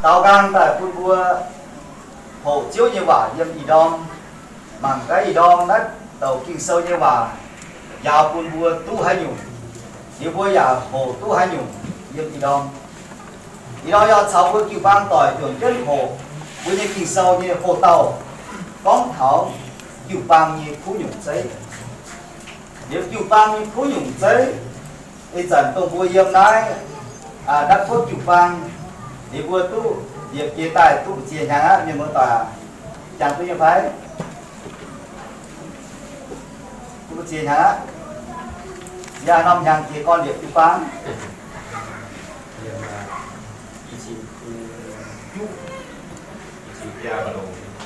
Daaux nqaang daaih bun mbuo hoqc Ziouv nyei waac yiem ih ndorm. Mangc gaax ih ndorm naaiv douc Ging-Sou nyei waac njaaux bun mbuo duqv haaix nyungc, liuz mbuo yaac hoqc duqv haaix nyungc yiem ih ndorm. Ih ndorm yaac caux mbuo jiu-baang doic juangc jienv hoqc mbuo nyei Ging-Sou nyei ho dauh gorngv taux jiu-baang nyei kuv nyungc zeiv. Liuz jiu-baang nyei kuv nyungc zeiv, ih zanc dongh mbuo yiem naaiv Daaih Guoqv jiu-baang, liuz mbuo duqv liepc jiez daaih duqv ziex hnyangx aqv, mienh muoz-doic. Jangx duqv nyei fai? Duqv ziex hnyangx aqv. Yie haaix norm hnyangx jiez gorn liepc jiu-baang?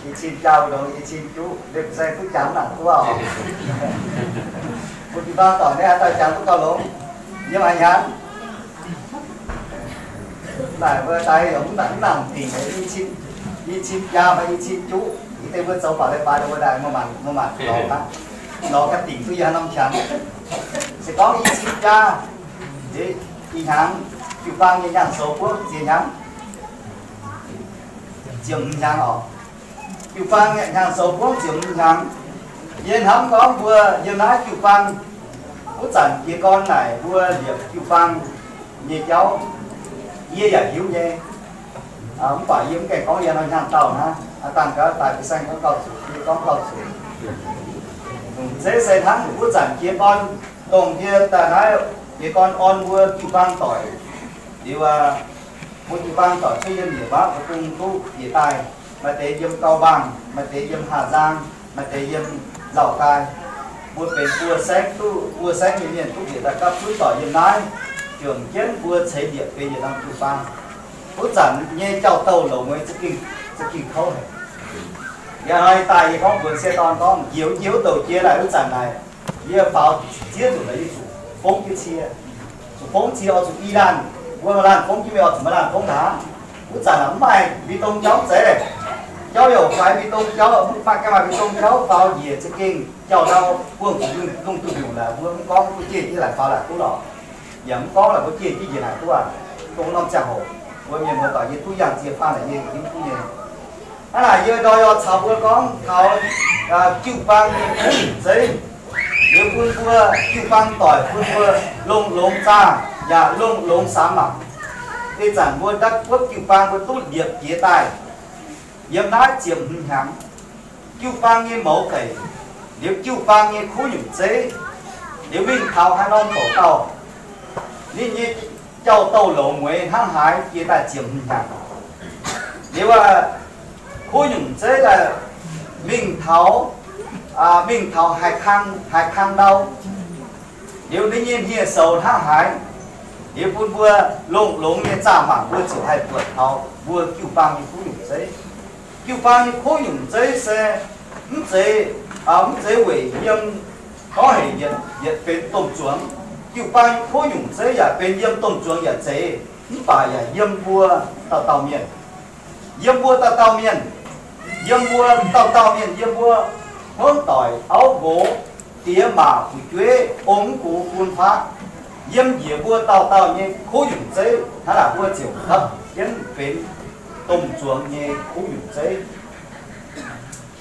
I cin jaa mbuo longx, i cin juqv, liepc saeng duqv jangx nangc duqv oc. Bun jiu-baang doic naaiv haaix dauh jangx duqv gauh longx? Yiem haaix hnyangx? Naaic mbuo daaih yaac mv nangc dingc, i cin jaa maaih i cin juqv. Yie deix mbuo zoux faaux leiz-baaix mbuo daaih mbuo manc lorz aqv, lorz ga'dingc duqv yie haaix norm hnyangx. Se gorngv i cin jaa, ih hnyangx jiu-baang nyei hnyangx-soux buangv ziex hnyangx, ziepc hmz hnyangx oc. Jiu-baang nyei hnyangx-soux buangv ziepc hmz hnyangx. Yie hnamv gorngv mbuo yiem naaiv jiu-baang wuov zanc jiez gorn naaic mbuo liepc jiu-baang nyei jauv, yie yaac hiuv nyei. Mv baac yie mv gaengh gorngv yie norm hnyangx-daauh hnangv. Dangh gaax daaih fin-saeng gorngv gauh zuqc, yie gorngv gauh zuqc. Zeiz se hnangv wuov zanc jiez gorn, dongh yie daaih naaiv jiez gorn orn mbuo jiu-baang doic. Liuz mbuo jiu-baang doic cuotv yiem yietc waac mbu'ndongx duqv yietc daaih, maaih deix yiem Gau Mbaangh, maaih deix yiem Haa Nzang, maaih deix yiem Nzauh Gaai. Mbuo benx buo saengv duqv, buo saengv nyei mienh duqv yietc daaih gapv zunv doic yiem naaiv, juangc jienv mbuo ceix liepc benx yietc norm jiu-baang. Wuov zanc nyei jauv-douh longx mueiz za'gengh, za'gengh kouv haic. Yaac hnoi daaih yie gorngv mbuox sie dorn gorngv, njoux njoux douc jiex naaic wuov zanc naaic, yie faaux ziex nzunc naaic yie zuqc fongv jienv cie. Zuqc fongv cie oix zuqc i laanh, mbuo maaih laanh fongv jienv mingh oix zuqc maaih laanh fongv hlaax. Wuov zanc naaic mv maaih mbi-dong jauv zeiz. Jauv youc faix mbi-dong jauv, mv maaih ganh maaih mbi-dong jauv faaux njiec za'gengh jauv-ndau buangh zuqc lungh duih mbiungc laaix mbuo mv gorngv mbuo jiex jienv laaic faaux laaic duqv lorqc. Yaac mv gorngv laaic mbuo jiex jienv njiec naaic duqv aqv. Dongh norm ziangh hoc mbuo mienh muoz-doic nyei duqv yangh ziex faanh naaic nyei hiuv duqv nyei. Hnangv naaic yie ndorm yaac caux mbuo gorngv taux jiu-baang nyei kuv nyungc zeiv. Liuz bun mbuo jiu-baang doic bun mbuo longx-longx zaah yaac longx-longx samx mangc. Ih zanc mbuo Daaih Guoqv jiu-baang mbuo duqv liepc jiez daaih yiem naaiv ziepc hmz hnyangx. Jiu-baang nyei mouz deic, liuz jiu-baang nyei kuv nyungc zeiv, liuz mingh taux haaix norm bouc dauh, ninh nyei jauv-douh longx mueiz hnangv haaix jiez daaih ziepc hmz hnyangx. Liuz kuv nyungc zeiv daaih mingh taux, mingh taux haaix kang, haaix kang ndau, liuz ninh nyei hniev-soux hnangv haaix, liuz bun mbuo longx-longx nyei zaah mangc mbuo ziouc haih buatc taux mbuo jiu-baang nyei kuv nyungc zeiv. Jiu-baang nyei kuv nyungc zeiv se mv zeiz, mv zeiz weic yiem gorngv heuc yietc, yietc benx domh zuangx. Jiu-baang nyei kuv nyungc zeiv yaac benx yiem domh zuangx yaac zeiz, mv baac yaac yiem mbuo dauh dauh mienh. Yiem mbuo dauh dauh mienh, yiem mbuo dauh dauh mienh, yiem mbuo hmuangv doic, auv nqox, diex maac, fu'jueiv, ong mv gux, bun faqv, yiem njiec mbuo dauh dauh nyei kuv nyungc zeiv hnangv naaic mbuo ziouc gapv jienv benx domh zuangx nyei kuv nyungc zeiv.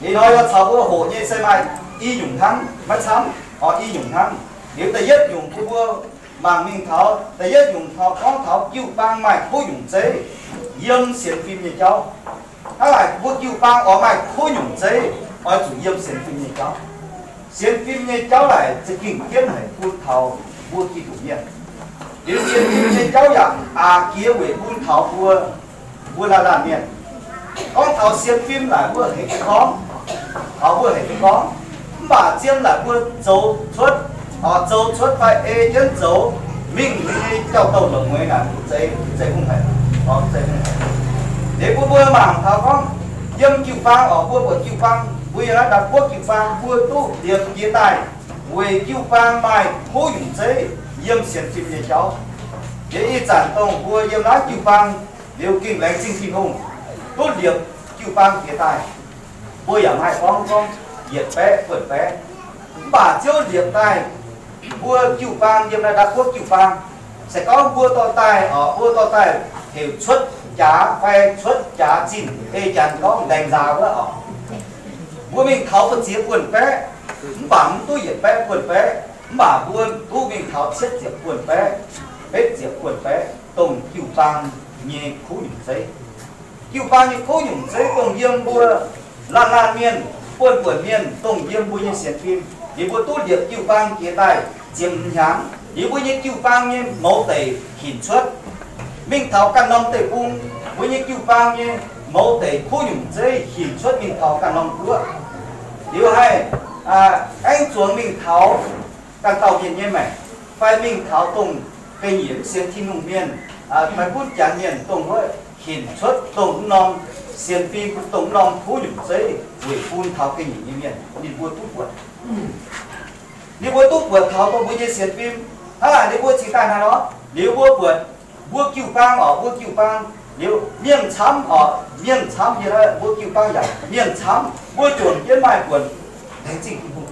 Ih hnoi yaac caux mbuo hoqc nyei se maaih i nyungc hnangv, maiv camv, oix i nyungc hnangv. Liuz da'yietv nyungc bun mbuo mangc mingh taux da'yietv nyungc taux gorngv taux jiu-baang maaih kuv nyungc zeiv yiem sienx fim nyei jauv. Hnangv naaic mbuo jiu-baang oix maaih kuv nyungc zeiv oix zuqc yiem sienx fim nyei jauv. Sienx fim nyei jauv naaic za'gengh jienv haic bun taux mbuo Giduc mienh. Liuz sienx fim nyei jauv yaac aqc jiex weic bun taux mbuo, mbuo laanh laanh mienh. Gorngv taux sienx fim naaic mbuo haiz duqv gorngv, mbuo haiz duqv gorngv, mv baac zien naaic mbuo zoux cuotv, zoux cuotv fai ei jienv zoux mingh nyei jauv-douh longx mueiz naaic mv zeiz, mv zeiz hungh haic, mv zeiz hungh haic. Liuz bun mbuo mangc taux gorngv yiem jiu-baang oc, mbuo buatc jiu-baang, mbuo yiem naaiv Daaih Guoqv jiu-baang mbuo duqv liepc jiez daaih weic jiu-baang maaih kuv nyungc zeiv yiem sienx fim nyei jauv. Liuz ih zanc dongh mbuo yiem naaiv jiu-baang liuz gengh laengz zingh Tin-Hungh duqv liepc jiu-baang jiez daaih. Mbuo yaac maaih gorngv gorngv yietc baeqv buonc baeqv, mv baac Ziouv liepc daaih mbuo jiu-baang yiem naaiv Daaih Guoqv jiu-baang. Se gorngv mbuo dorh daaih, mbuo dorh daaih heuc cuotv jaax fai cuotv jaax zinh, ei janx gorngv laengz nzaaux wuov oc. Mbuo mingh taux buoz-ziex buonc baeqv, mv baac mv duqv yietc baeqv buonc baeqv, mv baac mbuo duqv mingh taux cietv ziepc buonc baeqv, betv ziepc buonc baeqv, dongh jiu-baang nyei kuv nyungc zeiv. Jiu-baang nyei kuv nyungc zeiv dongh yiem mbuo laanh laanh mienh, buonc buonc mienh, dongh yiem mbuo nyei sienx fim. Liuz mbuo duqv liepc jiu-baang jiex daaih ziepc hnyangx, liuz mbuo nyei jiu-baang nyei mouz deic hinc cuotv. Mingh taux ganh norm deic-bung, mbuo nyei jiu-baang nyei mouz deic kuv nyungc zeiv hinc cuotv mingh taux ganh norm guoqv. Liuz haih aengx zuangx mingh taux ganh dauh mienh nyei maengc, fai mingh taux dongh ga'nyiec mv sienx Tin-Hungh mienh, fai gunv Janx mienh dongh wuov hinc cuotv dongh mv norm sienx fim, dongh mv norm kuv nyungc zeiv weic bun taux ga'nyiec nyei mienh, ninh mbuo duqv buatc. Ninh mbuo duqv buatc taux dongh mbuo nyei sienx fim. Hnangv naaic ninh mbuo cingx daaih naaiv nor, liuz mbuo buatc mbuo jiu-baang oc, mbuo jiu-baang. Liuz mienh camv oc, mienh camv, yie mbuo jiu-baang yaac mienh camv, mbuo juangc jienv maaih buonc laengz zingh Tin-Hungh.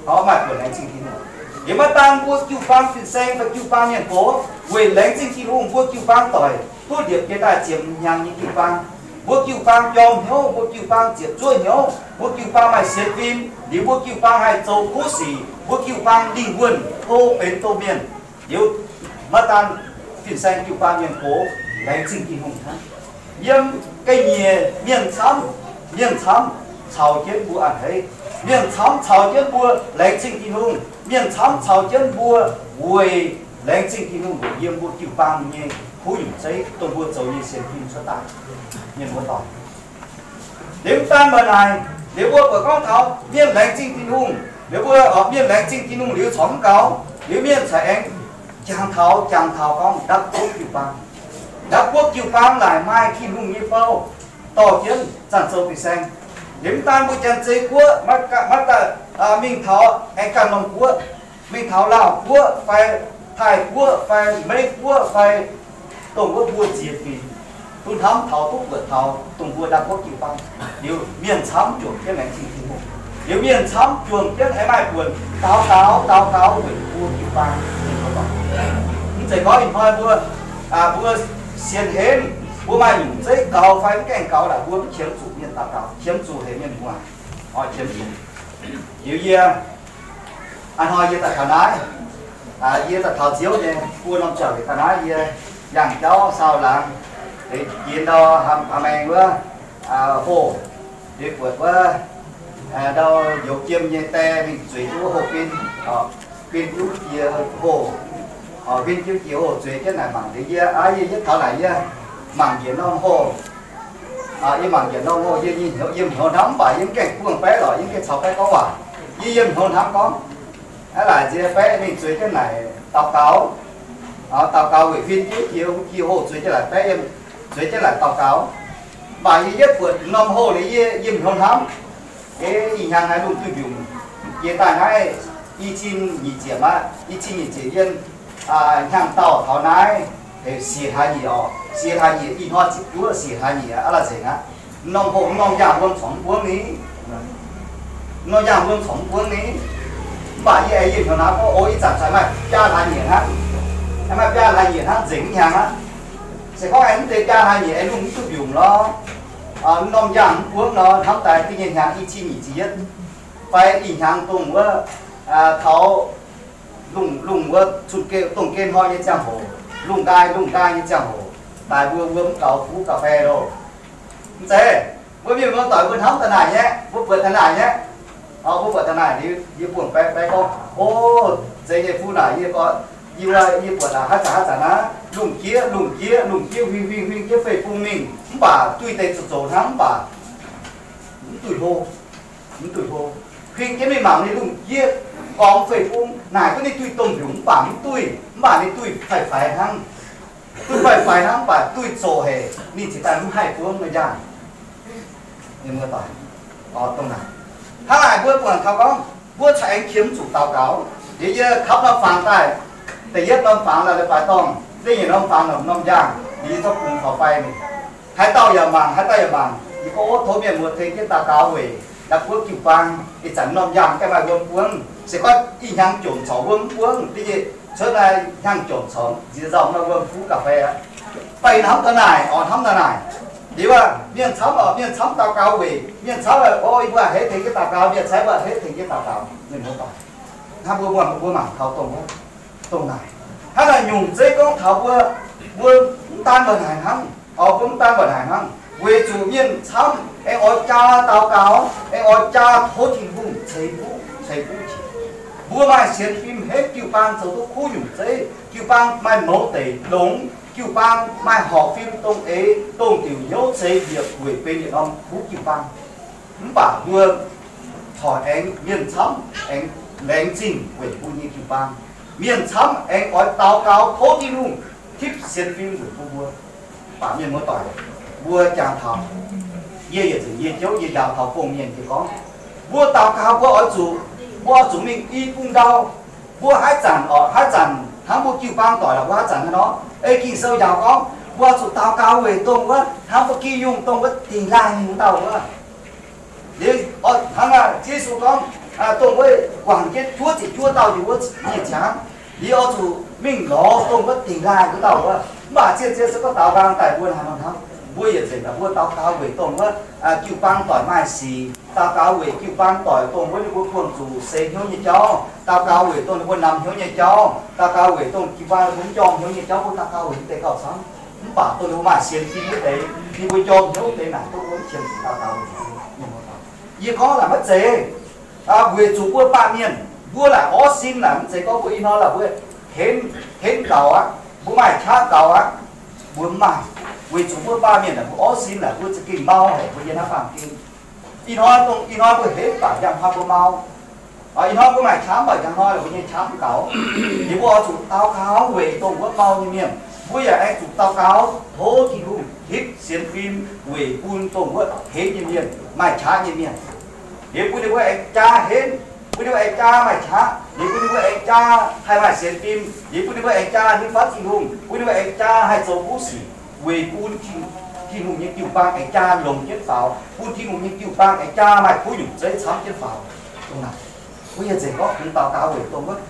Oc, maaih buonc laengz zingh Tin-Hungh. Liuz maiv daan mbuo jiu-baang fin-saeng fai jiu-baang mienh gox, weic laengz zingh Tin-Hungh mbuo jiu-baang doic duqv liepc jiex daaih ziepc hnyangx nyei jiu-baang. Mbuo jiu-baang jorm hnyouv, mbuo jiu-baang ziepc zuoqv hnyouv, mbuo jiu-baang maaih sienx fim, liuz mbuo jiu-baang haih zoux kuv sic, mbuo jiu-baang lingh wuonh hlo benx domh mienh. Liuz maiv daan fin-saeng jiu-baang mienh gox, laengz zingh Tin-Hungh hnangv. Yiem ga'nyiec mienh camv, mienh camv caux jienv mbuo a'hneiv. Mienh camv caux jienv mbuo laengz zingh Tin-Hungh. Mienh camv caux jienv mbuo weic laengz zingh Tin-Hungh weic yiem mbuo jiu-baang nyei kuv nyungc zeiv dongh mbuo zoux nyei sienx fim cuotv daaih. Mienh muoz-doic, liuz mv daan meih naaic, liuz mbuo buatc gorngv taux mienh laengz zingh Tin-Hungh, liuz mbuo oc, mienh laengz zingh Tin-Hungh liuz corc mv gaux, liuz mienh corc aengx jangx taux, jangx taux gorngv ndapv guoqv jiu-baang. Ndapv guoqv jiu-baang naaic maaih Tin-Hungh nyei bou dorh jienv zanc-zoux fin-saeng. Liuz mv daan mbuo Janx-Zei guoqv maiv daaih, mingh taux aengx ganh norm guoqv, mingh taux Laauh guoqv fai Taiv guoqv fai Meiv guoqv fai dongh wuov mbuo ziex fingx duqv hnamv taux duqv buatc taux dongh mbuo ndapv guoqv jiu-baang. Liuz mienh camv juangc jienv laengz zingh Tin-Hungh. Liuz mienh camv juangc jienv aengx maaih buonc daux gaux, daux gaux weic mbuo jiu-baang. Mv zeiz gorngv ih hnoi mbuo, mbuo sienx henv, mbuo maaih nyungc zeiv gaux fai mv gaengh gaux naaic, mbuo mv qiemx zuqc mienh daux gaux, qiemx zuqc heuc mienh muangx. Oix qiemx zuqc. Liuz yie, ih hnoi yie daaih taux naaiv, yie daaih taux Ziouv nyei buo norm jauv-louc taux naaiv, yie yangh jauv saau laangz, jiex ndau haaix maengx wuov, hoh, liuz buatc wuov, ndau youz jiem nyei die mingh zueiz jienv wuov hoh fin, fin jienv jiex hoh, fin jienv jiex hoh zueiz jienv naaic mangc liuz yie, aa, yie yietv taux naaic yie mangc njiec norm hoh, yie mangc njiec norm hoh, yie, yie hnyouv, yiem hnyouv hnamv mv baac yie mv gaengh buangh baeqv lorqc, yie mv gaengh caux baeqv gorngv waac. Yie yiem hnyouv hnamv gorngv, aav, laaic nziex baeqv mingh zueiz jienv naaic daux gaux, daux gaux weic fin jienv jiex, jiex hoh zueiz jienv laaic baeqv yiem, zueiz jienv laaic daux gaux. Mv baac yie yietv buatc norm hoh liuz yie yiem hnyouv hnamv, ih hnyangx haaix lungh duih mbiungc jiex daaih naaiv, i cin nyic ziepc aqv, i cin nyic ziepc yie hnyangx-daauh taux naaiv, heuc siec hlaax nyieqc oc, siec hlaax nyieqc, ih hnoi ziepc juov siec hlaax nyieqc aqv, aav, laaic nzengc aqv. Norm hoh norm yaangh wuom corc mv buangv ni, norm yaangh wuom corc mv buangv ni. Mv baac yie aengx yiem hnyouv hnamv gorngv, o, ih zanc caux maaih biaa hlaax nyieqc hnangv, maaih biaa hlaax nyieqc hnangv nzengc hnyangx aqv. Se gorngv aengx mv deix biaa hlaax nyieqc aengx lungh mv duih mbiungc lorqc, norm yaangh mv buangv nor, hnamv daaih ga'nyeic hnyangx i cin nyic ziepc yietv fai ih hnyangx dongh wuov, taux lungh, lungh wuov cun-gen, dongh gen hnoi nyei ziangh hoc, lungh ndaaih, lungh ndaaih nyei ziangh hoc, daaih mbuo wuom mv gaux fuqv ga'fei loh. Mv zeiz, mbuo mienh muoz-doic mbuo hnamv da'naaic nyei, mbuo buatc da'naaic nyei. Mbuo buatc da'naaic liuz, yie buangh baeqv, baeqv gorngv, o, zeiz nyei fuqv naaic, yie gorngv, yie, yie buatc naaic haaix zanc haaix zanc naaiv, lungh jieqv, lungh jieqv, lungh jieqv, huing, huing, huing jieqv fei-fung mingh, mv baac duih deix zoux zoux hnangv mv baac mv duih hlo, mv duih hlo. Huing jienv mingh mangc ninh lungh jieqv gormx fei-fung, naaic duqv ninh duih domh mbiungc mv baac mv duih, mv baac ninh duih faix-faix hnangv. Duih faix-faix hnangv mv baac duih zoqc haic, ninh cingx daaih mv haih buangv nyaanh. Hnangv naaic mbuo buatc taux gorngv, mbuo corc aengx qiemx zuqc daux gaux. Liuz yie kapv norm fangx daaih, da'yietv norm fangx la'leiz-baaix dorngh, da'nyeic norm fangx la'norm nyaanh, liuz yie zorqv bungx taux fai mingh. Haaix dauh yaac mangc, haaix dauh yaac mangc. Yie gorngv, o, tov mienh muoz tengx jienv daux gaux weic ndapv guoqv jiu-baang. Ih zanc norm nyaanh gaengh maaih wuom buangv. Se gorngv ih hnyangx jomc corc wuom mv buangv, da'nyeic cuotv naaiv hnyangx jomc corc nziex nzauh maaih wuom fuqv ga'fei aqv. Baac hnamv daaih naaic, oix hnamv daaih naaic. Liuz aac, mienh camv oc, mienh camv daux gaux weic, mienh camv, o, mbuo a'hneiv tengx jienv daux gaux, mienh camv mbuo a'hneiv tengx jienv daux gaux, mienh muoz-doic. Hnangv mbuo, mbuo, mbuo mangc taux dongh wuov, dongh naaic. Hnangv naaic nyungc zeiv gorngv taux mbuo, mbuo mv daan mba'naaic hnangv, oc, mbuo mv daan mba'naaic hnangv, weic zuqc mienh camv aengx oix jaa daux gaux, aengx oix jaa tov Tin-Hungh ceix fuqv, ceix fuqv jiex. Mbuo maaih sienx fim henv jiu-baang zoux duqv kuv nyungc zeiv, jiu-baang maaih mouz deic longx, jiu-baang maaih horpc fim dongh eix dongh diuc hnyouv ceix yietc weic benx yietc norm kuv jiu-baang. Mv baac mbuo corc aengx mienh camv aengx laengz zingh weic mbuo nyei jiu-baang. Mienh camv aengx oix daux gaux tov Tin-Hungh tipv sienx fim weic bun mbuo. Mv baac mienh muoz-doic, mbuo jangx taux, yie yietc nzunc yie jouv yie njaaux taux gong-mienh yie gorngv, mbuo daux gaux mbuo oix zuqc, mbuo oix zuqc mingh i bung ndau. Mbuo haaix zanc oc, haaix zanc hnangv mbuo jiu-baang doic lorqc, mbuo haaix zanc hnangv nor, ei Ging-Sou njaaux gorngv mbuo oix zuqc daux gaux weic dongh wuov hnangv mbuo gih nyungc dongh wuov dingh laaih mingh wuov dauh wuov. Liuz hnangv aqv, Ziouv Yesu gorngv, dongh wuov guangc jienv juov ziepc juov dauh nyei wuov nyei ziangx, liuz oix zuqc mingh lorz dongh wuov dingh laaih wuov dauh wuov. Mv baac zien-zien se gorngv daux nqaang daaih mbuo haaix nor hnamv, mbuo yietc nzengc naaic mbuo daux gaux weic dongh wuov jiu-baang doic maaih sic, daux gaux weic jiu-baang doic dongh wuov ninh mbuo buangh zuqc seix hnyouv nyei jauv, daux gaux weic dongh ninh mbuo namx hnyouv nyei jauv, daux gaux weic dongh jiu-baang ninh mbuo mv njormh hnyouv nyei jauv, mbuo daux gaux weic mv deix gauh camv. Mv baac dongh ninh mbuo maaih sienx fim wuov deix, ninh mbuo njormh hnyouv wuov deix naaic duqv mbuo mv qiemx zuqc daux gaux weic ninh mbuo. Yie gorngv laaic maiv zeiz, weic zuqc mbuo baamh mienh, mbuo laaic orv sin laaic mv zeiz gorngv mbuo ih hnoi laaic mbuo henv, henv gaux aqv, mbuo maaih qaqv gaux aqv, mbuo mv maaih. Weic zuqc mbuo baamh mienh naaic mbuo orv sin laaic mbuo za'gengh mau haic mbuo yiem naaiv baamh gen. Ih hnoi dongh ih hnoi mbuo henv baac njang hnoi mbuo mau. Ih hnoi mbuo maaih qaqv mv baac njang hnoi mbuo nyei qaqv mv gaux. Liuz mbuo oix zuqc daux gaux weic dongh wuov mau nyei mienh. Mbuo yaac aengx zuqc daux gaux tov Tin-Hungh hitv sienx fim weic bun dongh wuov henv nyei mienh, maaih qaqv nyei mienh. Liuz bun ninh mbuo aengx jaa henv, bun ninh mbuo aengx jaa maaih qaqv, liuz bun ninh mbuo aengx jaa haih maaih sienx fim, liuz bun ninh mbuo aengx jaa hiuv fatv Tin-Hungh, bun ninh mbuo aengx jaa haih zoux kuv sic, weic bun Tin-Hungh nyei jiu-baang aengx jaa longx jienv faaux, bun Tin-Hungh nyei jiu-baang aengx jaa maaih kuv nyungc zeiv camv jienv faaux. Dongh naaic, mbuo yie nzengc gorngv kungx daux gaux weic dongh wuov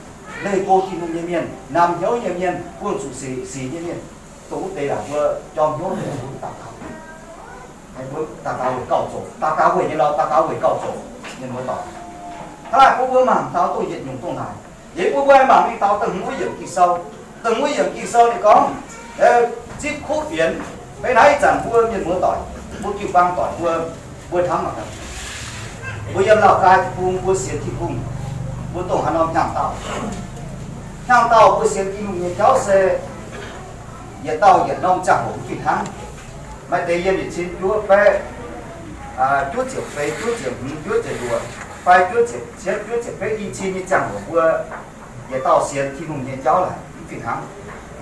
leih go Tin-Hungh nyei mienh, namx hnyouv nyei mienh, buangh zuqc sic, sic nyei mienh, dongh wuov deix laaic mbuo jorm hnyouv deix mbuo daux gaux. Mbuo daux gaux weic gauh zoqc, daux gaux weic nyei lorz daux gaux weic gauh zoqc, mienh muoz-doic. Hnangv naaic bun mbuo mangc taux dongh yietc nyungc dongh naaic. Yie bun mbuo mangc mingh taux da'hmz wuov yiemc Ging-Sou. Da'hmz wuov yiemc Ging-Sou ninh gorngv, zipv kuv fienx. Beiv naaiv ih zanc mbuo mienh muoz-doic, mbuo jiu-baang doic mbuo, mbuo hnamv mangc gaax, mbuo yiem Laauh Gaai Deic-Bung mbuo sienx Tin-Hungh, mbuo dongh haaix norm hnyangx-daauh? Hnyangx-daauh mbuo sienx Tin-Hungh nyei jauv se yietc dauh yietc norm ziangh hoc mv fih hnangv. Maaih deix yiem yietc cin juov baeqv juov ziepc feix, juov ziepc hmz, juov ziepc luoqc, fai juov ziepc cietv, juov ziepc betv, i cin nyei ziangh hoc mbuo yietc dauh sienx Tin-Hungh nyei jauv laaic mv fih hnangv.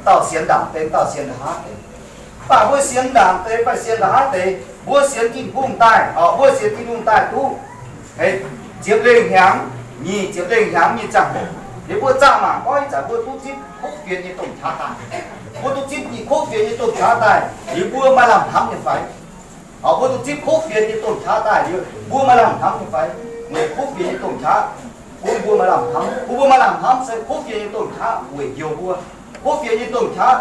Dauh sienx ndaangc deix, dauh sienx nqa'haav deix. Mv baac mbuo sienx ndaangc deix fai sienx nqa'haav deix, mbuo sienx Tin-Hungh daaih, mbuo sienx Tin-Hungh daaih duqv ziepc lengh hnyangx, nyic ziepc lengh hnyangx nyei ziangh hoc, liuz mbuo zaah mangc gorngv ih zanc mbuo duqv zipv kuv fienx nyei domh qaqv daaih. Mbuo duqv zipv nyic kuv fienx nyei domh qaqv daaih, liuz mbuo maaih lamh hnamv nyei fai? Mbuo duqv zipv kuv fienx nyei domh qaqv daaih liuz, mbuo maaih lamh hnamv nyei fai? Weic kuv fienx nyei domh qaqv bun mbuo maaih lamh hnamv, bun mbuo maaih lamh hnamv se kuv fienx nyei domh qaqv weic njoux mbuo. Kuv fienx nyei domh qaqv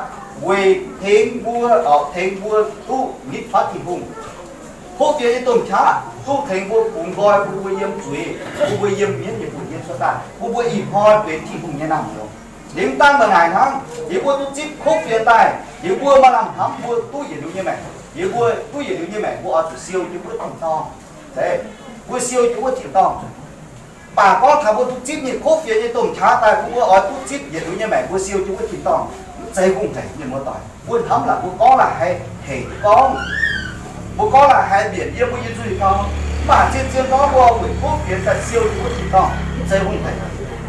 weic tengx mbuo, tengx mbuo duqv nitv fatv Tin-Hungh. Kuv fienx nyei domh qaqv duqv tengx mbuo bungx nqoi bun mbuo yiem zuiz, bun mbuo yiem mienv nyei buonc yiem cuotv daaih, bun mbuo ih hnoi benx Tin-Hungh nyei naamh nyouz. Liuz mv daan mbuo naaic hnangv, liuz mbuo duqv zipv kuv fienx daaih, liuz mbuo maaih lamh hnamv, mbuo duqv yietc liuz nyei maengc, liuz mbuo duqv yietc liuz nyei maengc, mbuo oix zuqc siou jienv wuov tin-dorngh. Mbuo siou jienv wuov tin-dorngh. Mv baac gorngv taux mbuo duqv zipv nyei kuv fienx nyei domh qaqv daaih, bun mbuo oix duqv zipv yietc liuz nyei maengc, mbuo siou jienv wuov tin-dorngh, mv zeiz hungh haic, mienh muoz-doic. Mbuo hnamv laaic mbuo gorngv laaic haiz heic gorngv, mbuo gorngv laaic haiz mbienc yiem mbuo nyei nzuih gorngv. Mv baac zien-zien gorngv mbuo weic kuv fienx daaih siou jienv wuov tin-dorngh, mv zeiz hungh haic.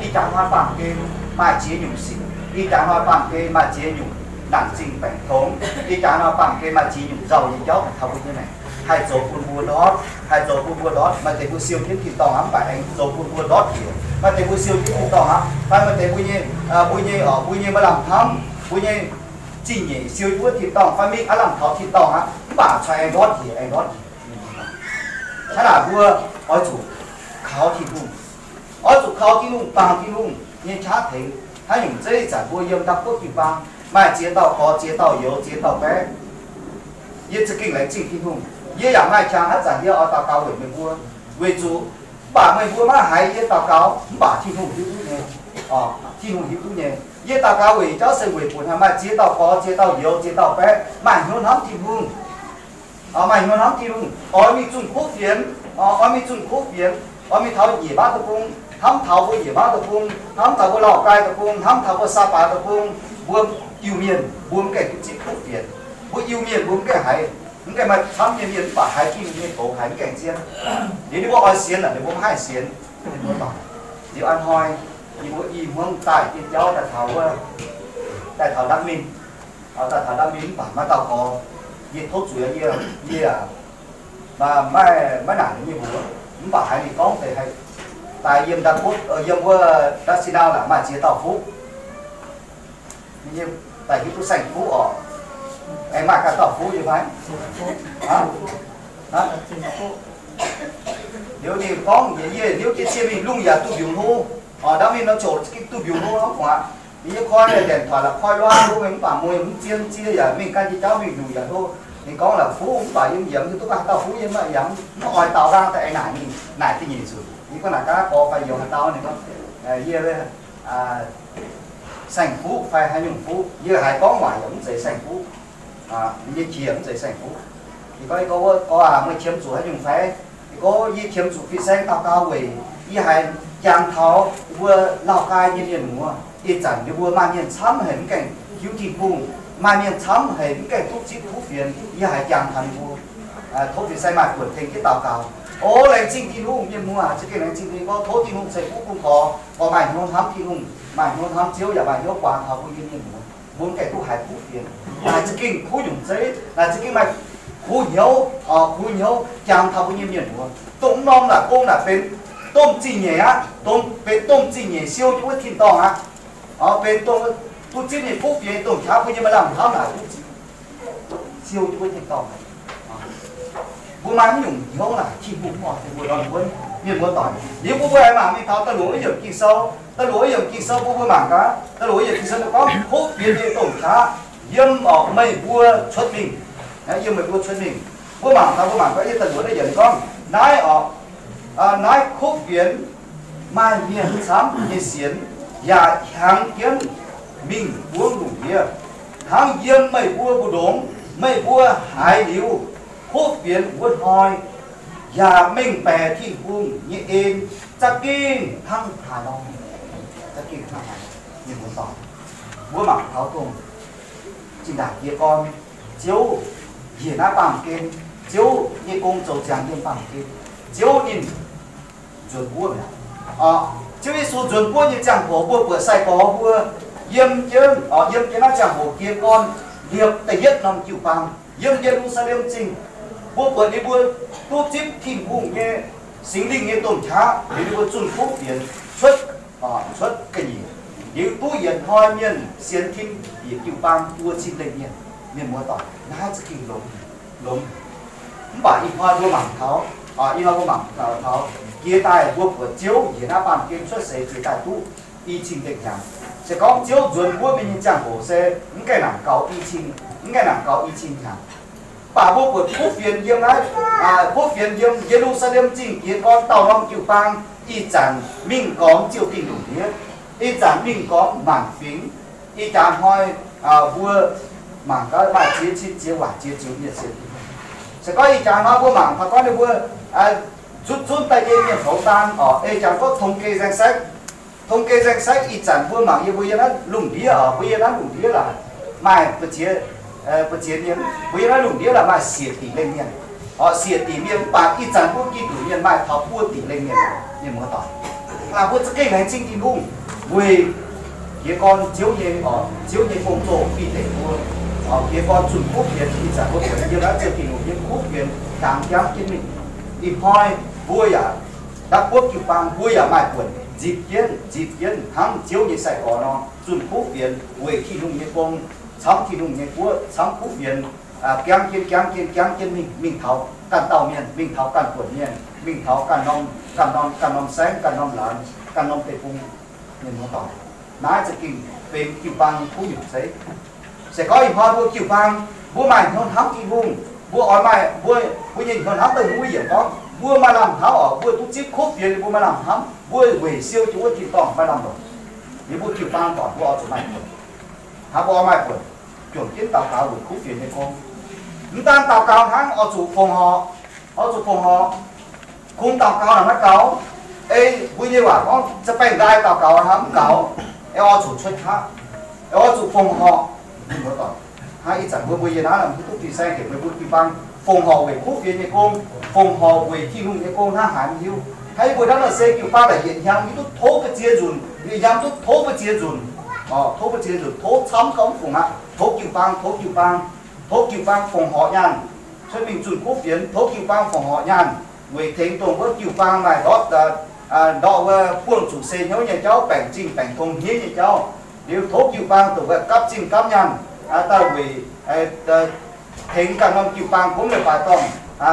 Ih jaax hnoi baamh gen maaih ziex nyungc sic, ih jaax hnoi baamh gen maaih ziex nyungc naanc zingh baengc tongx, ih jaax hnoi baamh gen maaih ziex nyungc nzauh nyei jauv taux mbuo nyei maengc, haih zoux bun mbuo ndortv, haih zoux bun mbuo ndortv. Maaih deix mbuo siou jienv tin-dorngh hnangv, mv baac aengx zoux bun mbuo ndortv njiec. Maaih deix mbuo siou jienv tin-dorngh hnangv, fai maaih deix mbuo nyei, mbuo nyei, mbuo nyei maaih lamh hnamv, mbuo nyei zingh nyeic siou jienv wuov tin-dorngh fai mingh aav lamh taux tin-dorngh aqv, mv baac corc aengx ndortv njiec, aengx ndortv njiec. Hnangv naaic mbuo oix zuqc kaux Tin-Hungh, oix zuqc kaux Tin-Hungh, bangc Tin-Hungh nyei qaqv tengx. Haaix nyungc zeiv ih zanc mbuo yiem ndau buov jiu-baang, Maaih ziex dauh gorx, ziex dauh youz, ziex dauh baeqv. Yie za'gengh laengz zingh Tin-Hungh. Yie yaac maaih qangx haaix zanc yie oix daux gaux weic meih mbuo. Weic zuqc mv baac meih mbuo maiv haiz yie daux gaux, mv baac Tin-Hungh hiuv duqv nyei. Tin-Hungh hiuv duqv nyei. Yie daux gaux weic jauv se weic bun haih maaih ziex dauh gorx, ziex dauh youz, ziex dauh baeqv maaih hnyouv hnamv Tin-Hungh. Maaih hnyouv hnamv Tin-Hungh, oix mingh zunh kuv fienx, oix mingh zunh kuv fienx, oix mingh taux Njiec Mauv Deic-Bung, hnamv taux mbuo Njiec Mauv Deic-Bung, hnamv taux mbuo Lauh Gaih Deic-Bung, hnamv taux mbuo Saa Baac Deic-Bung, mbuo Iu-Mienh mbuo mv gaengh duqv zipv kuv fienx. Mbuo Iu-Mienh mbuo mv gaengh haiz, mv gaengh maaih camv nyei mienh mv baac haiz Tin-Hungh nyei doz haiz mv gaengh zien. Liuz ninh mbuo oix sienx naaic, ninh mbuo maiv haih sienx. Liuz a'hnoi yie mbuo i hmuangv daaih dieh jauv daaih taux wuov, daaih taux Đắk Minh, daaih taux Đắk Minh mv baac maiv dauh gorx. Yie tov zuiz yie, yie maiv, maiv naaic nyei mbuox, mv baac haiz ninh gorngv deix haih daaih yiem Đắk Quốc, yiem wuov Đắk Sina laaic maaih ziex dauh fuqv. Daaih hiuv duqv saeng-fuqv oc. Aengx maaih ganh dauh fuqv nyei fai? Liuz ninh gorngv njiec yie, liuz jiez cien mingh lungh yaac duqv mbiungc hlo. Oc, Đắk Minh nor ziouc duqv mbiungc hlo aqv. Ninh nyei koi nyanc toic la'koi luaav hlo mingh mv baac mueiz mv zien zie yaac mingh gan jienv jauv mingh lungh yaac hlo. Ninh gorngv la'fuqv mv baac yiem yiemx hiuv duqv haaix dauh fuqv yie maiv yiemx, mv oix daux nqaang daaih aengx naaic ninh, naaic da'nyeic nzunc. Ninh gorngv naaic gaax gorx fai youz haaix dauh, ninh gorngv, yie saeng-fuqv fai haaix nyungc fuqv, yie haiz gorngv waac yaac mv zeiz saeng-fuqv. Ninh nyei qiex mv zeiz saeng-fuqv. Ninh gorngv, gorx aac, meih qiemx zuqc haaix nyungc fai? Ninh gorngv, yie qiemx zuqc fin-saeng daux gaux weic yie haiz jangx taux mbuo Lauh Gaai nyei mienh muoz. Ih zanc ninh mbuo maaih mienh camv haic mv gaengh hiuv Tin-Hungh, maaih mienh camv haic mv gaengh duqv zipv kuv fienx. Yie haiz jangx taux ninh mbuo, tov fin-saeng maaih buonc tengx jienv daux gaux. O, laengz zingh Tin-Hungh, mienh muoz, za'gengh laengz zingh Tin-Hungh. Tov Tin-Hungh ceix fuqv bun gorx, gorx maaih hnyouv hnamv Tin-Hungh, maaih hnyouv hnamv Ziouv yaac maaih hnyouv guangc taux mbuo nyei mienh muoz. Mbuo mv gaengh duqv haiz kuv fienx. Naaic za'gengh kuv nyungc zeiv, naaiv za'gengh maaih kuv hnyouv, kuv hnyouv jangx taux mbuo nyei mienh muoz. Dongh mv norm naaic gong naaic benx domh zingh nyeic aqv, dongh benx domh zingh nyeic siou jienv wuov tin-dorngh aqv. Benx dongh duqv zipv nyei kuv fienx dongh qaqv mbuo nyei maaih lamh hnamv naaic duqv zipv siou jienv wuov tin-dorngh. Mbuo maaih mv nyungc hnyouv naaic, Tin-Hungh mv oix bun mbuo nor, mbuo mienh mbuo doic. Liuz mbuo mbuo aengx mangc mingh taux da'luoqc wuov yiemc Ging-Sou, da'luoqc wuov yiemc Ging-Sou mbuo mbuo mangc gaax, da'luoqc wuov yiemc Ging-Sou ninh gorngv kuv fienx nyei domh qaqv yiem oc meih mbuo cuotv mingh. Yiem meih mbuo cuotv mingh. Mbuo mangc taux, mbuo mangc gaax, yiem da'luoqc wuov yiemc ninh gorngv naaiv oc, naaiv kuv fienx maaih mienh camv nyei sienx yaac hiaangx jienv mingh buangv lungh ndiev. Hnangv yiem meih mbuo mbu'ndongx meih mbuo haiz liuz, kuv fienx wuov hnoi yaac mengh baeqc Tin-Hungh nyei en za'gengh hnangv haaix nor, za'gengh hnangv haaix nor. Mienh muoz-doic, mbuo mangc taux dongh zinh ndaangc jiez gorn Ziouv njiec naaiv baamh gen, Ziouv nyei gong zoux ziangx yiem baamh gen, Ziouv ninh nzuonx wuov mi'aqv. Ziouv Yesu nzuonx wuov nyei ziangh hoc mbuo buatc sai-gorx mbuo yiem jienv, yiem jienv naaiv ziangh hoc jiez gorn liepc da'yietv norm jiu-baang, yiem Ye^lu^saa^lem Zingh. Mbuo buatc ninh mbuo duqv zipv Tin-Hungh nyei Singx Lingh nyei domh qaqv, liuz ninh mbuo zunh kuv fienx cuotv, cuotv ga'nyiec. Liuz duqv yietc hnoi mienh sienx Tin Deic jiu-baang buo cin lengh mienh. Mienh muoz-doic, naaiv za'gengh longx, longx. Mv baac ih hnoi mbuo mangc taux, ih hnoi mbuo mangc taux, jiex daaih mbuo buatc Ziouv njiec naaiv baamh gen cuotv seix jiex daaih duqv i cin lengh hnyangx. Se gorngv Ziouv nzuonx wuov mingh nyei ziangh hoc se mv gaengh nangc gaux i cin, mv gaengh nangc gaux i cin hnyangx. Mv baac mbuo buatc kuv fienx yiem naaiv, kuv fienx yiem Ye^lu^saa^lem Zingh jiez gorn dauh norm jiu-baang, ih zanc mingh gormx ziouh dingh lungh ndiev, ih zanc mingh gormx maanc fingx. Ih jaax hnoi mbuo mangc gaax maaih ziex cin ziex waac ziex ziux mienh sienx Tin-Hungh. Se gorngv ih jaax hnoi mbuo mangc taux gorngv ninh mbuo nzutv zunv daaih nyei mienh houx daan oc, ei jangx gorngv thống kê danh sách, thống kê danh sách ih zanc mbuo mangc yie mbuo yiem naaiv lungh ndiev oc, mbuo yiem naaiv lungh ndiev laaix maaih mbu'ziex, mbu'ziex mienh, mbuo yiem naaiv lungh ndiev laaix maaih siec diqc lengh mienh. Oc, siec diqc mienh mv baac ih zanc mbuo Giduc mienh maaih taux buo diqc lengh mienh. Mienh muoz-doic, mbuo za'gengh laengz zingh Tin-Hungh weic jiez gorn Ziouv nyei, oc, Ziouv nyei gong-zoh bun deix mbuo, oc, jiez gorn zunh kuv fienx. Ih zanc mbuo buatc yiem naaiv ziouc Tin-Hungh nyei kuv fienx jangx jangv jienv mingh. Ih hnoi mbuo yaac Đắk Quốc jiu-baang mbuo yaac maaih buonc nzipc jienv, nzipc jienv hnangv Ziouv nyei sai-gorx nor, zunh kuv fienx weic Tin-Hungh nyei gong, camv Tin-Hungh nyei guoqv, camv kuv fienx, jangv jienv, jangv jienv, jangv jienv mingh, mingh taux ganh dauh mienh, mingh taux ganh buonc mienh, mingh taux ganh norm, ganh norm, ganh norm saengv, ganh norm laangz, ganh norm deic-bung. Mienh muoz-doic, naaiv za'gengh benx jiu-baang nyei kuv nyungc zeiv. Se gorngv ih hnoi mbuo jiu-baang, mbuo maaih hnyouv hnamv Tin-Hungh, mbuo oix maaih, mbuo, mbuo nyei hnyouv hnamv daaih mbuo yiemc gorngv, mbuo maaih lamh hnamv oc, mbuo duqv zipv kuv fienx, mbuo maaih lamh hnamv, mbuo weic siou jiu wuov tin-dorngh maaih lamh longc. Liuz mbuo jiu-baang doic mbuo oix zuqc maaih buonc. Hnangv mbuo oix maaih buonc, juangc jienv daux gaux weic kuv fienx nyei gong. Mv daan daux gaux hnangv, oix zuqc fongc horc, oix zuqc fongc horc. Kungx daux gaux naaic maiv gaux. Ei mbuo nyei waac gorngv, za'baengh nqaai daux gaux hnangv mv gaux. Ei oix zuqc cuotv qaqv, ei oix zuqc fongc horc. Hnangv ih zanc mbuo mbuo yie naaiv hiuv duqv fin-saeng heuc meih mbuo jiu-baang fongc horc weic kuv fienx nyei gong, fongc horc weic Tin-Hungh nyei gong hnangv haaix mv hiuv. Hnangv yie mbuo hnangv nor se jiu-baang naaic yietc hnyangx hiuv duqv tov mbuo ziex nzunc, yietc hnyangx duqv tov mbuo ziex nzunc, tov mbuo ziex nzunc, tov camv gauh mv fungc aqv. Tov jiu-baang, tov jiu-baang, tov jiu-baang fongc horc nyaanh cuotv mingh zunh kuv fienx, tov jiu-baang fongc horc nyaanh weic tengx dongh wuov jiu-baang maaih ndortv, ndortv wuov buangh zuqc se hnyouv nyei jauv, baengc zingh baengc gong hniev nyei jauv. Liuz tov jiu-baang dongh wuov gapv zingh gapv nyaanh daaih weic tengx ganh norm jiu-baang gomv leiz-baaix dorngh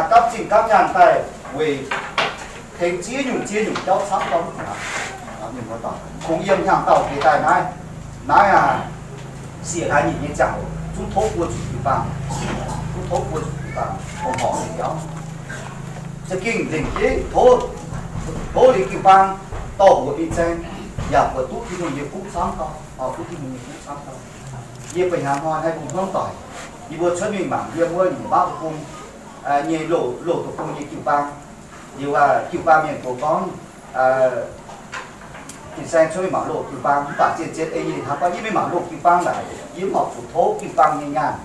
gapv zingh gapv nyaanh daaih weic tengx ziex nyungc ziex nyungc jauv camv gauh mv fungc aqv. Kungx yiem hnyangx-daauh jiex daaih naaiv, naaiv aac, siec haaix nyungc nyei ziangh hoc zungv tov buo zuqc jiu-baang, zungv tov buo zuqc jiu-baang fongc horc nyei jauv. Za'gengh nzengc jeiv tov, tov liuz jiu-baang dorh mbuoqc fin-saeng, yaac buatc duqv Tin-Hungh nyei fuqv camv gauh, duqv Tin-Hungh nyei fuqv camv gauh. Yie ba'hnyangx hnoi haih mbuo hmuangv doic, yie mbuo cuotv mingh mangc yiem wuov Nyiec Mauv Deic-Bung nyei Loz, Loz Deic-Bung nyei jiu-baang. Liuz jiu-baang mienh gox gorngv, fin-saeng cuotv mingh mangc loz jiu-baang, mv baac zien-zien ei yie hnamv gorngv yie mingh mangc loz jiu-baang naaic, yie mv horpc zuqc tov jiu-baang nyei nyaanh.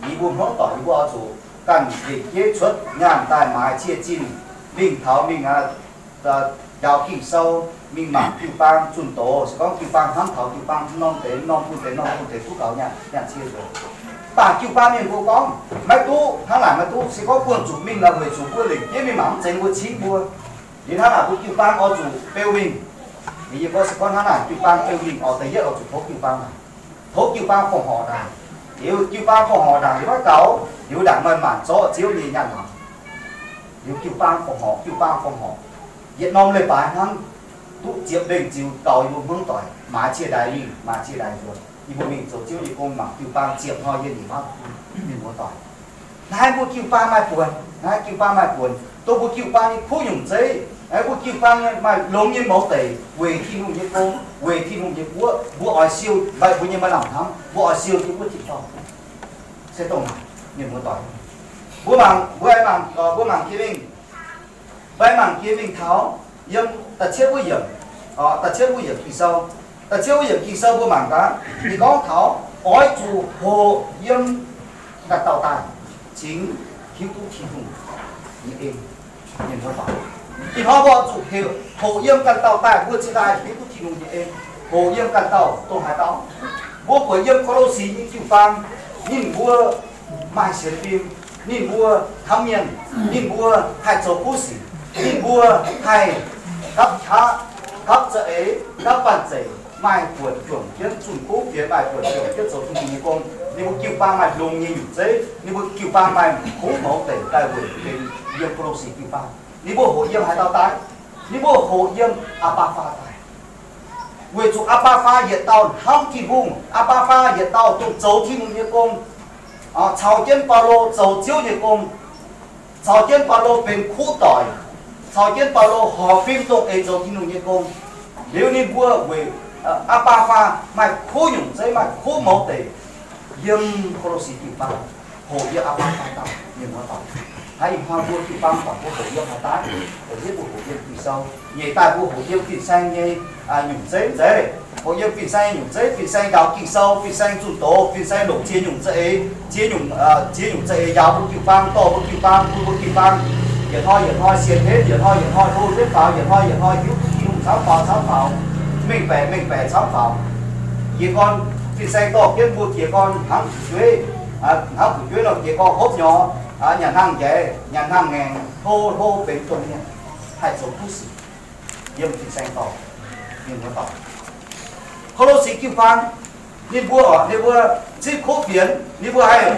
Yie mbuo hmuangv doic yie mbuo oix zuqc ganh nzengc jeiv cuotv nyaanh daaih maaiz cie zinh mingh taux mingh aqv, njaaux Ging-Sou, mingh mangc jiu-baang zunh doz, se gorngv jiu-baang hnamv taux jiu-baang norm deix norm bun deix norm bun deix duqv gaux nyaanh, nyaanh cie ndoz. Mv baac jiu-baang mienh mbuo gorngv, maiv duqv, hnangv naaic maiv duqv. Se gorngv buangh zuqc mingh naaic weic zuqc mbuo lengc jeiv mingh mangc mv zeiz mbuo cingv mbuo. Liuz hnangv naaic mbuo jiu-baang oix zuqc beu mingh. Liuz yie gorngv se gorngv hnangv naaic jiu-baang beu mingh oc, da'yietv oix zuqc tov jiu-baang naaic, tov jiu-baang fongc horc ndaangc. Liuz jiu-baang fongc horc ndaangc liuz maiv gaux, liuz ndaangc maaih maanc zorqv Ziouv nyei nyaanh mangc. Liuz jiu-baang fongc horc, jiu-baang fongc horc, yietc norm leiz-baaix hnangv, duqv ziepc lengh ziux gaux yie mbuo hmuangv doic, maaiz cie ndaix mingh, maaiz cie ndaix nzuonx. Yie mbuo mingh zoux Ziouv nyei gong mangc jiu-baang ziepc hnoi yie nyei mauv mienh muoz doic. Naaiv mbuo jiu-baang maaih buonc, naaiv jiu-baang maaih buonc, dongh mbuo jiu-baang nyei kuv nyungc zeiv, mbuo jiu-baang maaih longx nyei mouz deic weic Tin-Hungh nyei gong, weic Tin-Hungh nyei guoqv, mbuo oix siou, mbuo nyei maaih lamh hnamv, mbuo oix siou jienv wuov tin-dorngh. Se dongh naaic, mienh muoz doic. Mbuo mangc, mbuo mangc, mbuo mangc jiex mingh, mbuo mangc jiex mingh taux yiem da'cietv wuov yiemc, da'cietv wuov yiemc Ging-Sou, da'cietv wuov yiemc Ging-Sou mbuo mangc gaax, ninh gorngv taux oix zuqc hoqc yiem ganh dauh daaih cingx hiuv duqv Tin-Hungh nyei en. Ih hnoi mbuo zuqc hoqc yiem ganh dauh daaih, mbuo cingx daaih hiuv duqv Tin-Hungh nyei en. Hoqc yiem ganh dauh dongh haaix dauh? Mbuo buatc yiem Ko^lo^si nyei jiu-baang, ninh mbuo maaih sienx fim, ninh mbuo hnamv mienh, ninh mbuo haih zoux kuv sic, ninh mbuo haih gapv qaqv, gapv za'eix, gapv banh zeic, maaih buonc juangc jienv zunh kuv fienx, maaih buonc juangc jienv zoux Tin-Hungh nyei gong. Ninh mbuo jiu-baang maaih longx nyei nyungc zeiv, ninh mbuo jiu-baang maaih kuv mouz deic daaih weic benx yiem Ko^lo^si jiu-baang. Ninh mbuo hoqc yiem haaix dauh daaih? Ninh mbuo hoqc yiem Aa^baa Faah daaih. Weic zuqc Aa^baa Faah yietc dauh hnamv Tin-Hungh, Aa^baa Faah yietc dauh dongh zoux Tin-Hungh nyei gong, caux jienv Baulo zoux Ziouv nyei gong, caux jienv Baulo benx kuv doic, caux jienv Baulo horpc fim dongh eix zoux Tin-Hungh nyei gong. Liuz ninh mbuo weic Aa^baa Faah maaih kuv nyungc zeiv, maaih kuv mouz deic, yiem Ko^lo^si jiu-baang, hoqc yiem Aa^baa Faah daaih, mienh muoz doic. Hnangv ih hnoi mbuo jiu-baang doic mbuo hoqc yiem haaix daaih? Da'yietv mbuo hoqc yiem Ging-Sou. Nyeic daaih mbuo hoqc yiem fin-saeng nyei nyungc zeiv zeiz. Hoqc yiem fin-saeng nyei nyungc zeiv, fin-saeng njaaux Ging-Sou, fin-saeng zunh doz, fin-saeng longc ziex nyungc za'eix, ziex nyungc, ziex nyungc za'eix njaaux mbuo jiu-baang, dorh mbuo jiu-baang, bun mbuo jiu-baang yietc hnoi yietc hnoi sienx henv, yietc hnoi yietc hnoi hlo jienv faaux, yietc hnoi yietc hnoi hiuv duqv Tin-Hungh camv faaux, camv faaux, mengh baeqc mengh baeqc camv faaux. Jiez gorn fin-saeng dorh jienv mbuo jiez gorn hnangv fu'jueiv, hnangv fu'jueiv nor jiez gorn hopv nyorx, nyanc hnaangx njaix, nyanc hnaangx ngaengc, hlo hlo benx domh mienh, haih zoux kuv sic yiem fin-saeng dorh mienh muoz doic. Ko^lo^si jiu-baang, ninh mbuo, ninh mbuo zipv kuv fienx, ninh mbuo haih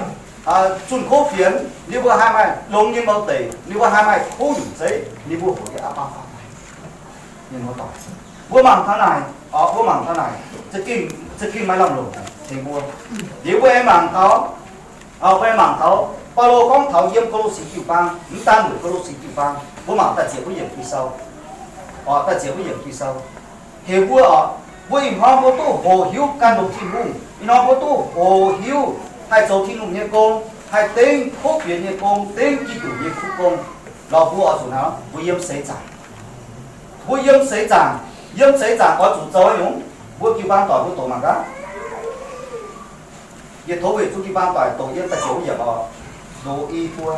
zunh kuv fienx, ninh mbuo haih maaih longx nyei mouz deic, ninh mbuo haih maaih kuv nyungc zeiv, ninh mbuo hoqc yiem Aa^baa Faah daaih. Mienh muoz doic, mbuo mangc taux naaic, mbuo mangc taux naaic, za'gengh, za'gengh maaih lamh longc. tengx mbuo. Liuz mbuo aengx mangc taux, mbuo aengx mangc taux Baulo gorngv taux yiem Ko^lo^si jiu-baang, mv daan weic Ko^lo^si jiu-baang, mbuo mangc da'ziepc wuov yiemc Ging-Sou, da'ziepc wuov yiemc Ging-Sou. Heuc mbuo oc, mbuo ih hnoi mbuo duqv hoqc hiuv ganh longc Tin-Hungh. Ih hnoi mbuo duqv hoqc hiuv haih zoux Tin-Hungh nyei gong, haih dengv kuv fienx nyei gong, dengv Giduc nyei kuv gong. Lorqc, mbuo oix zuqc naaic, mbuo yiem seix zaangc. Mbuo yiem seix zaangc, yiem seix zaangc oix zuqc zoux nyungc. Mbuo jiu-baang doic mbuo doqc mangc gaax. Yietc tov weic zuqc jiu-baang doic doqc yiem da'ziepc wuov yiemc oc. Doqc i buo.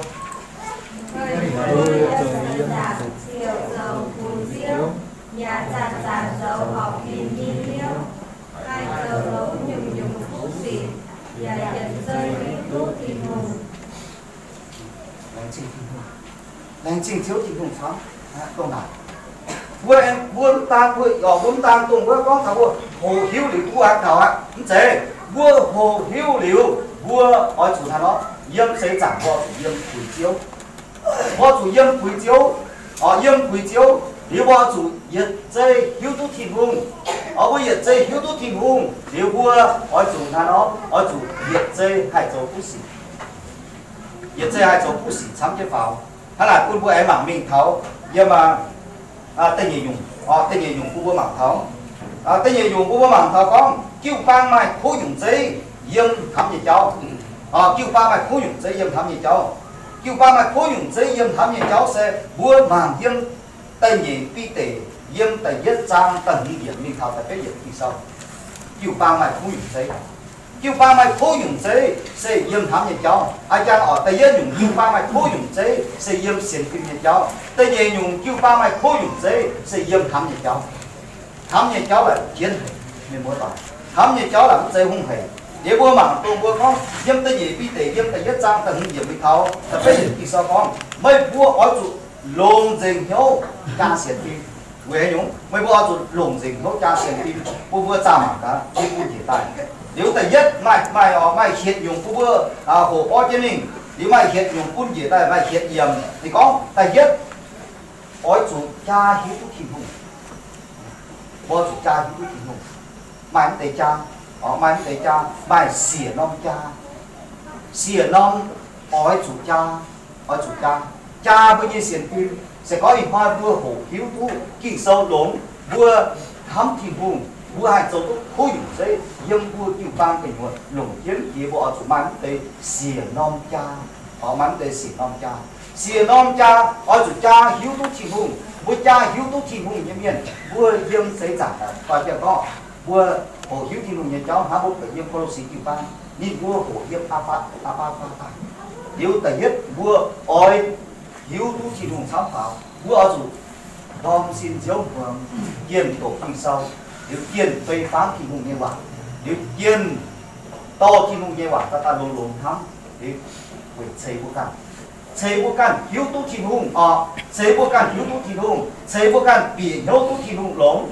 Yaac zanc-zanc zoux horpc bin nyei hnyouv, haih zoux longx nyungc-nyungc kuv sic, yaac yietc zungv hiuv duqv Tin-Hungh. Laengz zingh Tin-Hungh. Laengz zingh Ziouv Tin-Hungh camv dongh naaic. Mbuo, mbuo mv daan, mbuo, mbuo mv daan dongh wuov gorngv taux mbuo hoqc hiuv liuz duqv aqv kaux aqv. Mv zeiz, mbuo hoqc hiuv liuz, mbuo oix zuqc haaix nor? Yiem seix zaangc mbuo zuqc yiem puix Ziouv. Mbuo zuqc yiem puix Ziouv, yiem puix Ziouv, liuz mbuo zuqc yietc zei hiuv duqv Tin-Hungh. Mbuo yietc zei hiuv duqv Tin-Hungh liuz, mbuo oix zuqc haaix nor? Oix zuqc yietc zei haih zoux kuv sic. Yietc zei haih zoux kuv sic camv jienv faaux. Hnangv naaic bun mbuo aengx mangc mingh taux yiem da'nyeic nyungc, da'nyeic nyungc bun mbuo mangc taux, da'nyeic nyungc bun mbuo mangc taux gorngv jiu-baang maaih kuv nyungc zeiv yiem hnamv nyei jauv. Jiu-baang maaih kuv nyungc zeiv yiem hnamv nyei jauv. Jiu-baang maaih kuv nyungc zeiv yiem hnamv nyei jauv se mbuo mangc yiem da'nyeic Bide yiem da'yietv zaang da'hmz yiemc mingh taux da'betv yiemc Ging-Sou. Jiu-baang maaih kuv nyungc zeiv. Jiu-baang maaih kuv nyungc zeiv se yiem hnamv nyei jauv. A'jang oc, da'yietv nyungc jiu-baang maaih kuv nyungc zeiv se yiem sienx fim nyei jauv. Da'nyeic nyungc jiu-baang maaih kuv nyungc zeiv se yiem hnamv nyei jauv. Hnamv nyei jauv laaix jienv haic, mienh muoz-doic. Hnamv nyei jauv laaix mv zeiz hungh haic. Liuz mbuo mangc dongh mbuo gorngv yiem da'nyeic Bide yiem da'yietv zaang da'hmz yiemc mingh taux da'betv yiemc Ging-Sou gorngv, meih mbuo oix zuqc longc nzengc hnyouv jaa sienx fim. Weic haaix nyungc meih mbuo oix zuqc longc nzengc hnyouv jaa sienx fim? Bun mbuo zaah mangc gaax, yie bun njiec daaih. Liuz da'yietv maaih, maaih, maaih hietc nyungc bun mbuo hoqc borv jienv mingh. Liuz maaih hietc nyungc bun njiec daaih, maaih hietc yiemc. Ninh gorngv da'yietv, oix zuqc jaa hiuv duqv Tin-Hungh. Mbuo zuqc jaa hiuv duqv Tin-Hungh. Maaih mv deix jaa, maaih mv deix jaa, maaih siec norm jaa. Siec norm oix zuqc jaa, oix zuqc jaa. Jaa mbuo nyei sienx fim, se gorngv ih hnoi mbuo hoqc hiuv duqv Ging-Sou longx, mbuo hnamv Tin-Hungh, mbuo haih zoux duqv kuv nyungc zeiv yiem mbuo jiu-baang gu'nyuoz longc jienv jiex, mbuo oix zuqc maaih mv deix siec norm jaa. Maaih mv deix siec norm jaa. Siec norm jaa oix zuqc jaa hiuv duqv Tin-Hungh. Mbuo jaa hiuv duqv Tin-Hungh nyei mienh, mbuo yiem seix zaangc doix jienv gorngv mbuo hoqc hiuv Tin-Hungh nyei jauv hnangv mbuo buatc yiem Ko^lo^si jiu-baang, ninh mbuo hoqc yiem Aa Baa, Aa Baa Faatv daaih. Liuz da'yietv mbuo oix hiuv duqv Tin-Hungh camv faaux, mbuo oix zuqc ndorm sin nziouv hmuangx, jienh doqc Ging-Sou, liuz jienh fei fangv Tin-Hungh nyei waac, liuz jienh dorh Tin-Hungh nyei waac daaih daaih longx-longx hnamv, liuz weic ceix mbuo ganh, ceix mbuo ganh hiuv duqv Tin-Hungh oc, ceix mbuo ganh hiuv duqv Tin-Hungh, ceix mbuo ganh bieqc hnyouv duqv Tin-Hungh longx,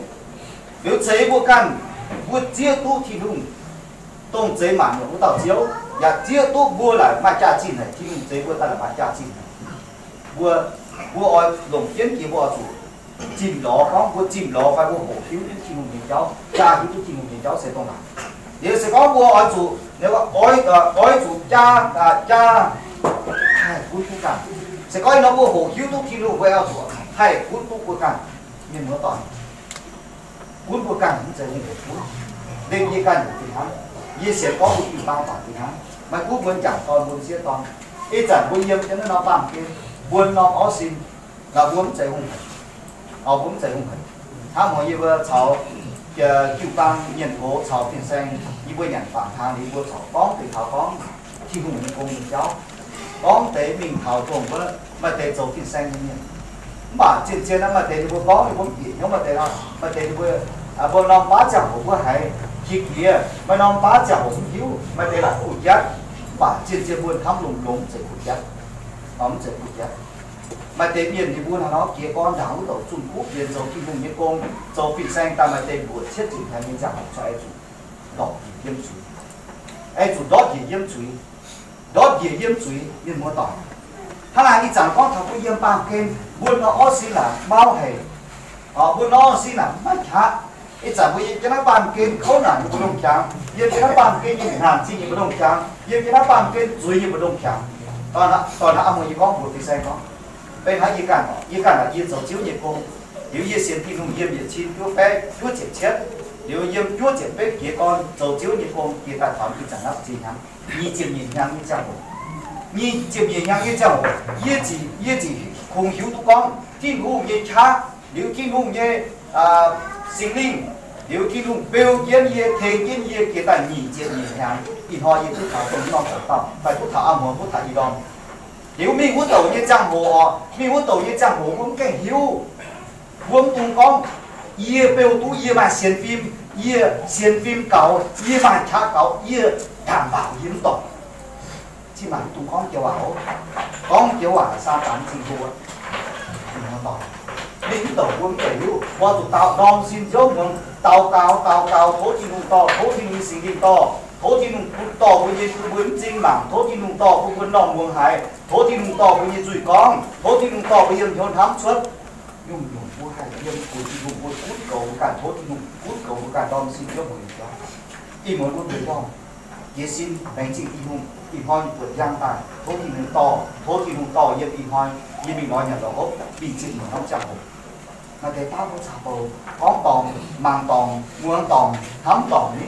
liuz ceix mbuo ganh mbuo zieqv duqv Tin-Hungh. Dongh zeix maanc nyungc wuov dauh Ziouv yaac zieqv duqv mbuo laaic maaih jaax-zinh haic. Tin-Hungh zeix mbuo daaih laaic maaih jaax-zinh haic. Mbuo, mbuo oix longc jienv jiex, mbuo oix zuqc zimh lorz gorngv mbuo zimh lorz fai mbuo hoqc hiuv duqv Tin-Hungh nyei jauv, jaa hiuv duqv Tin-Hungh nyei jauv se dongh naaic. Liuz se gorngv mbuo oix zuqc, oix, oix zuqc jaa, jaa haih gunv duqv ganh. Se gorngv ih nor mbuo hoqc hiuv duqv Tin-Hungh, mbuo oix zuqc haih gunv duqv mbuo ganh. Mienh muoz-doic, gunv mbuo ganh mv zeiz hungh hec gunv. Liemh yie ganh yaac fih hnangv. Yie sienx gorngv mbuo jiu-baang doic fih hnangv. Maaih gunv mbuo m'jangc dorn, mbuo m'sieqv dorn, ih zanc mbuo yiem jienv naaiv norm baamh gen, mbuo norm orv sin, mbuo mv zeiz hungh hec. Mbuo mv zeiz hungh hec. Hnangv hmz yie mbuo caux jiu-baang mienh gox caux fin-saeng, yie mbuo nyanc fangx hnaangx liuz, mbuo corc gorngv deix taux gorngv Tin-Hungh nyei gong nyei jauv, gorngv deix mingh taux dongh wuov maaih deix zoux fin-saeng nyei mienh. Mv baac zien-zien naaiv maaih deix ninh mbuo gorngv ninh mbuo mv bieqc hnyouv, maaih deix, maaih deix ninh mbuo, mbuo norm baav ziangh hoc mbuo haiz qiex jiez, maaih norm baav ziangh hoc mv hiuv, maaih deix laaic kuv jatv. Mv baac zien-zien mbuo hnamv longx-longx mv zeiz kuv jatv. Mv zeiz kuv jatv. Maaih deix mienh ninh mbuo hnangv nor jiex gorn ndaangc wuov douc zunh kuv fienx zoux Tin-Hungh nyei gong, zoux fin-saeng daaih, maaih deix mbuoqc cietv zuqc taux nyei ziangh hoc corc aengx zuqc ndortv njiec yiem zuiz. Aengx zuqc ndortv njiec yiem zuiz. Ndortv njiec yiem zuiz, mienh muoz-doic. Hnangv naaic ih zanc gorngv taux mbuo yiem baamh gen, mbuo norm orv sin naaic mauv haic. Mbuo norm orv sin naaic maiv qaqv. Ih zanc mbuo yiem jienv naaiv baamh gen kouv naanc nyei mbu'ndongx qangx, yiem jienv naaiv baamh gen nyei hnaangx zingh nyei mbu'ndongx qangx, yiem jienv naaiv baamh gen zuiz nyei mbu'ndongx qangx. Dorh naaiv, dorh naaiv a'hmuangx yie gorngv mbuox fin-saeng gorngv, beiv hnangv yie ganh, yie ganh aac, yie zoux Ziouv nyei gong. Liuz yie sienx Tin-Hungh yiem yietc cin juov baeqv juov ziepc cietv. Liuz yiem juov ziepc betv jiez gorn zoux Ziouv nyei gong, jiex daaih taux ih zanc naaiv ziex hnyangx, nyic ziepc nyeic hnyangx nyei ziangh hoc, nyic ziepc nyeic hnyangx nyei ziangh hoc, yie ziouc, yie ziouc kungx hiuv duqv gorngv Tin-Hungh nyei qaqv, liuz Tin-Hungh nyei Singx Lingh, liuz Tin-Hungh beu jienv yie, tengx jienv yie jiex daaih nyic ziepc nyeic hnyangx. Ih hnoi yie duqv taux dongh norm dauh dauh, fai duqv taux a'hmuangx, duqv taux ih ndorm. Liuz mingh wuov douc nyei ziangh hoc oc, mingh wuov douc nyei ziangh hoc mbuo mv gaengh hiuv. Mbuo mv dungx gorngv, yie beu duqv, yie maaih sienx fim, yie sienx fim gaux, yie maaih qaqv gaux, yie ndaangc-mbaauc yie mv dorngc. Cin-maanc mv dungx gorngv joux waac oc. Gorngv joux waac Saadaan zingh hlo. Mingh wuov douc mbuo mv gaengh hiuv, mbuo zuqc daux norm sin Ziouv muangx, daux gaux, daux gaux, tov Tin-Hungh dorh, tov Tin-Hungh nyei Singx Lingh dorh, tov Tin-Hungh dorh mbuo nyei, bun mbuo mv zing mangc, tov Tin-Hungh dorh bun mbuo m'normh muangx haiz, tov Tin-Hungh dorh mbuo nyei nzuih gorngv, tov Tin-Hungh dorh mbuo yiem hnyouv hnamv cuotv. Nyungc-nyungc mbuo haih yiem kuh Tin-Hungh mbuo gunv goux mbuo ganh, tov Tin-Hungh gunv goux mbuo ganh ndorm sin Ziouv muangx nyei jauv. Ih muonz mbuo nduqc ndorm jiez sin laengz zingh Tin-Hungh. Ih hnoi nyei buonc njang daaih, tov Tin-Hungh dorh, tov Tin-Hungh dorh yiem ih hnoi, yie mingh lorz nyanc lorz hopv, mingh zipv muonc norm ziangh hoc. Maaih deix baav mbuo caux bou gorngv dorngc, mangc dorngc, muangx dorngc, hnamv dorngc ni.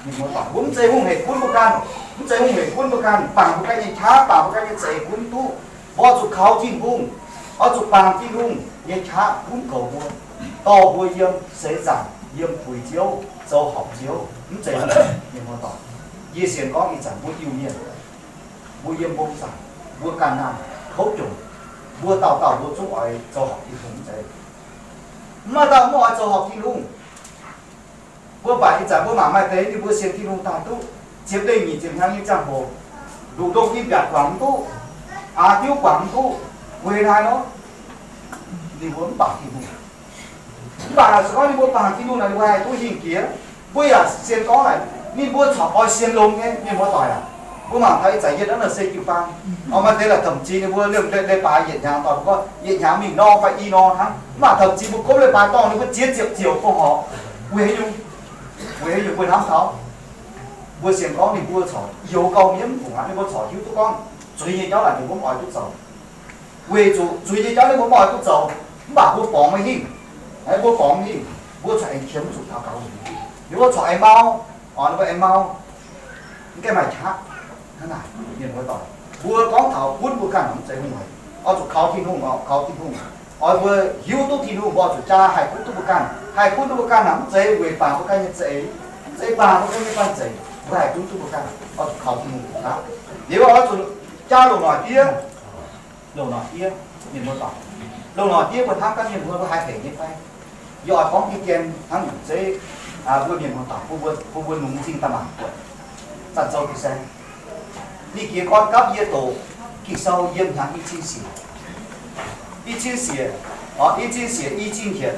Mienh muoz-doic, mbuo mv zeiz hungh hec gunv mbuo ganh, mv zeiz hungh hec gunv mbuo ganh, bangc mbuo ganh nyei qaqv, bangc mbuo ganh nyei za'eix gunv duqv. Mbuo zuqc kaux Tin-Hungh, oix zuqc bangc Tin-Hungh nyei qaqv gunv goux mbuo, dorh mbuo yiem seix zaangc, yiem puix Ziouv, zoux horpc Ziouv, mv zeiz hungh hec. Mienh muoz-doic, yie sienx gorngv ih zanc mbuo Iu-Mienh, mbuo yiem mbong zaangc, mbuo ganh naanh kouv jomc, mbuo dauh dauh mbuo zungv oix zoux horpc Tin-Hungh mv zeiz? Mv maaih dauh mv oix zoux horpc Tin-Hungh. Mbuo baac ih zanc mbuo mangc maaih deix ninh mbuo sienx Tin-Hungh daaih duqv ziepc leih nyic ziepc hnyangx nyei ziangh hoc, nduqc ndongh in-biatc guangc mv duqv, aax diuv guangc mv duqv, weic haaix nor? Ninh mbuo mv bangc Tin-Hungh. Mv baac se gorngv ninh mbuo bangc Tin-Hungh naaic, ninh mbuo haih duqv hingh jiex. Mbuo yaac sienx gorngv naaic, ninh mbuo corc oix sienx longx nyei, mienh muoz-doic aac. Mbuo mangc taux ih zanc yie naaiv se jiu-baang, oix maaih deix laaix thậm chí ninh mbuo liemh leiz-baaix yietc hnyangx dorh mbuo gorngv yietc hnyangx mingh nor fai i nor hnangv. Mv baac thậm chí mbuo gomv leiz-baaix dorngh ninh mbuo ziex ziepc ziouc buangh horc. Weic haaix nyungc? Weic haaix nyungc mbuo hnamv taux? Mbuo sienx gorngv ninh mbuo corc youx gauh mienv fungc aqv, ninh mbuo corc hiuv duqv gorngv zuiz nyei jauv naaic ninh mbuo mv oix duqv zoux. Weic zuqc zuiz nyei jauv ninh mbuo mv oix duqv zoux, mv baac mbuo borngz maiv hingh. Mbuo borngz maiv hingh, mbuo corc aengx qiemx zuqc taux gaux. Ninh mbuo corc aengx mau, ninh mbuo aengx mau, mv gaengh maaih qaqv. Hnangv naaic, mienh muoz-doic, mbuo gorngv taux gunv mbuo ganh mv zeiz hungh hec. Oix zuqc kaux Tin-Hungh oc, kaux Tin-Hungh. Oix mbuo hiuv duqv Tin-Hungh, mbuo oix zuqc jaa haih gunv duqv mbuo ganh. Haih gunv duqv mbuo ganh naaic mv zeiz weic bangc mbuo ganh nyei za'eix, mv zeiz bangc mbuo ganh nyei banh zeic, mbuo haih gunv duqv mbuo ganh. Oix zuqc kaux Tin-Hungh aqv. Liuz oix zuqc jaa loz-noic diev. Loz-noic diev, mienh muoz-doic, loz-noic diev mbuo hnamv gaax mienh muoz mbuo haih hec nyei fai? Yie oix gorngv diqv dien hnangv naaic zeiv, mbuo mienh muoz-doic, bun mbuo, bun mbuo nungx zingh daaih mangc buatc. Zanc Zoux Fin-Saeng, ninh jiez gorn gapv yie doqc Ging-Sou yiem hnyangx i cin siec. I cin siec, i cin siec i cin hietc.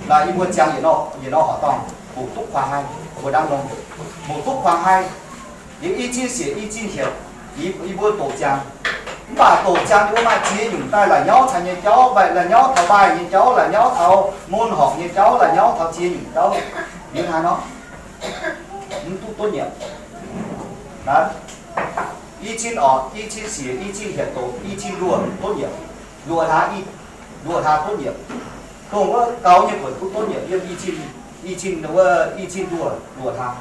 Naaiv yie mbuo ziangh yietc norm horqc dorngh, mbu'ndongx duqv kuangx haic, mbuo dangv longx, mbu'ndongx duqv kuangx haic. Liuz i cin siec i cin hietc, yie mbuo doqc ziangx. Mv baac doqc ziangx ninh mbuo maaih ziex nyungc daaih la'nyauv taux nyei jauv, la'nyauv taux mbaaih nyei jauv, la'nyauv taux mun horqc nyei jauv, la'nyauv taux ziex nyungc jauv. Liuz haaix nor? Mv duqv tốt nghiệp. Naaiv, i cin orqc, i cin siec, i cin hietc doqc, i cin luoqc tốt nghiệp. Luoqc hlaax, luoqc hlaax tốt nghiệp. Dongh wuov gaux nyei buonc duqv tốt nghiệp yiem i cin, i cin wuov, i cin luoqc, luoqc hlaax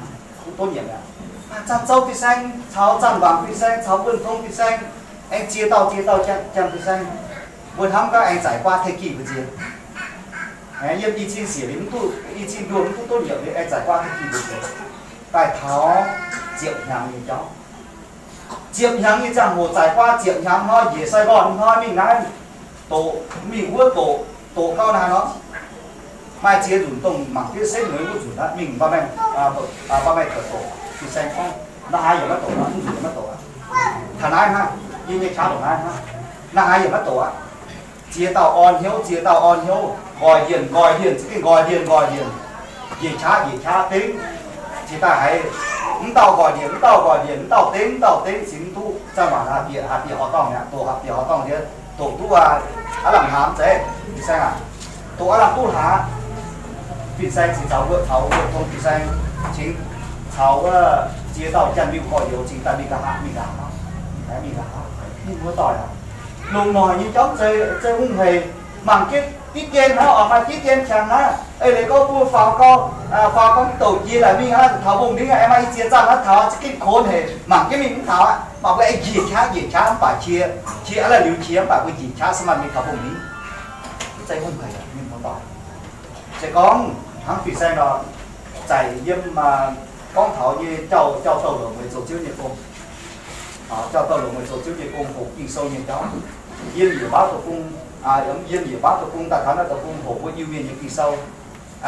duqv tốt nghiệp aqv. Zanc Zoux Fin-Saeng caux Zanc Wangc Fin-Saeng caux Wuonh Tong Fin-Saeng, aengx ziex dauh ziex dauh Janx Fin-Saeng, mbuo hnamv gaax aengx zaaic guaav tengx gih mbu'ziex. Aengx yiem i cin siec liuz mv duqv, i cin luoqc mv duqv tốt nghiệp liuz aengx zaaic guaav tengx gih mbu'ziex. Daaih taux ziepc hnyangx nyei jauv. Ziepc hnyangx nyei ziangh hoc zaaic guaav ziepc hnyangx hnoi, njiec Saigon hnoi mingh naaiv doqc, mingh wuov doqc, doqc gauh naaic nor, maaih ziex nzunc dongh mangc jienv setv mueiz wuov nzunc aqv, mingh mbaa maengh, mbaa maengh doqc, Fin-Saeng gorngv, naaiv haaix yaac maiv doqc aqv, mv nzunc yaac maiv doqc aqv. Taux naaiv hnangv, yie nyei qaqv doqc naaiv hnangv, naaiv haaix yaac maiv doqc aqv. Ziex dauh orn hnyouv, ziex dauh orn hnyouv, nqoi hienh, nqoi hienh, za'gengh nqoi hienh, nqoi hienh, njiec qaqv, njiec qaqv dengv, jiex daaih haiz mv dauh nqoi hienh, mv dauh nqoi hienh, mv dauh dengv, mv dauh dengv, cingx mv duqv. Zanc waac haaix bieqc, haaix bieqc horqc dorngh mi'aqv, doqc haaix bieqc horqc dorngh liuz, doqc duqv aqv, aav lamh hnamv zeiv, Fin-Saeng aac, doqc aav lamh duqv hlaax. Fin-saeng cingx caux mbuo, caux mbuo tong fin-saeng cingx caux wuov ziex dauh Janx-Mienh gorx-youz cingx daaih mingh nqa'haav, mingh nqa'haav, mingh nqa'haav. Mienh muoz-doic aac, longc noic nyei jauv zeiz, zeiz hungh hec. Mangc jienv diqv dien hnangv, oix maaih diqv dien qangx hnangv. Eix leiz gorngv mbuo faaux gau, faaux gau mv douc jiex daaih mingh aqv, taux mbong-ningv aeqv, maaih i ziex zaangh hnangv taux, za'gengh konx hec, mangc jienv mingh mv taux aqv. Mangc mbuo aengx njiec qaqv, njiec qaqv mv baac qiex, qiex aqv, liuz qiex mv baac mbuo njiec qaqv se maaih mingh taux mbong-ningv. Zeiz hungh hec, mienh muoz-doic. Se gorngv hnangv fin-saeng nor, zaic yiem gorngv taux nyei jauv, jauv-douh longc meih zoux Ziouv nyei gong. Jauv-douh longc meih zoux Ziouv nyei gong, hoqc Ging-Sou nyei jauv. Yiem yietc mbaauv deic-bung, yiem yietc mbaauv deic-bung daaih taux naaiv deic-bung hoqc mbuo Iu-Mienh nyei Ging-Sou.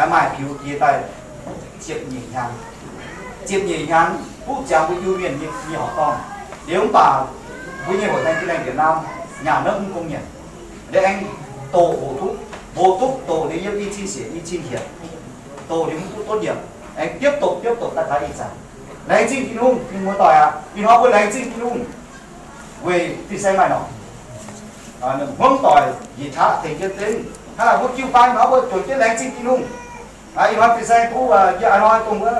Maaih piux jiex daaih ziepc nyeic hnyangx. Ziepc nyeic hnyangx buov ziangx mbuo Iu-Mienh nyei, nyei horqc dorngh. Liuz mv baac mbuo nyei hoc-heng Jiex Laengh Vietnam nyanc naaiv mv gong nyanc. Liuz aengx doqc hoqc duqv, mbox duqv doqc liuz yiem i cin siec i cin hietc, doqc liuz mv duqv donv yiemc, aengx biopv doqc biopv doqc daaih taux ih zanc. Laengz zingh Tin-Hungh, mienh muoz-doic aac, ih hnoi mbuo laengz zingh Tin-Hungh weic fin-saeng maaih norm, hmuangv doic njiec qaqv tengx jienv zengv. Hnangv naaic mbuo jiu-baang ih hnoi mbuo juangc jienv laengz zingh Tin-Hungh. Ih hnoi fin-saeng duqv, yie ih hnoi dongh wuov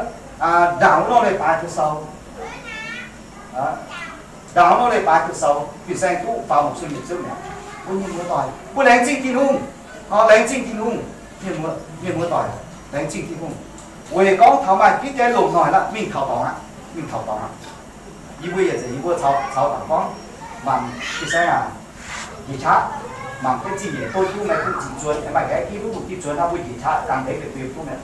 ndaangc wuov nor leiz-baaix taux sou, ndaangc wuov nor leiz-baaix taux sou, fin-saeng duqv faaux mbuo sun yietc zungv mi'aqv. Mbuo mienh muoz-doic, mbuo laengz zingh Tin-Hungh, laengz zingh Tin-Hungh. Mienh muoz-doic, laengz zingh Tin-Hungh. Weic gorngv taux maaih diqv dien longc noic la'mingh taux dorngx aqv, mingh taux dorngx aqv. Yie mbuo yietc nzengc yie mbuo caux, caux dangc gorngv, mangc fin-saeng aac, njiec qaqv, mangc jienv zingh nyeic doz juv maaih duqv ziqc zuonx, maaih nqaeqv div duqv mbu'ziex zuonx hnangv, mbuo njiec qaqv dangh ndeiv deix duiv duqv mi'aqv.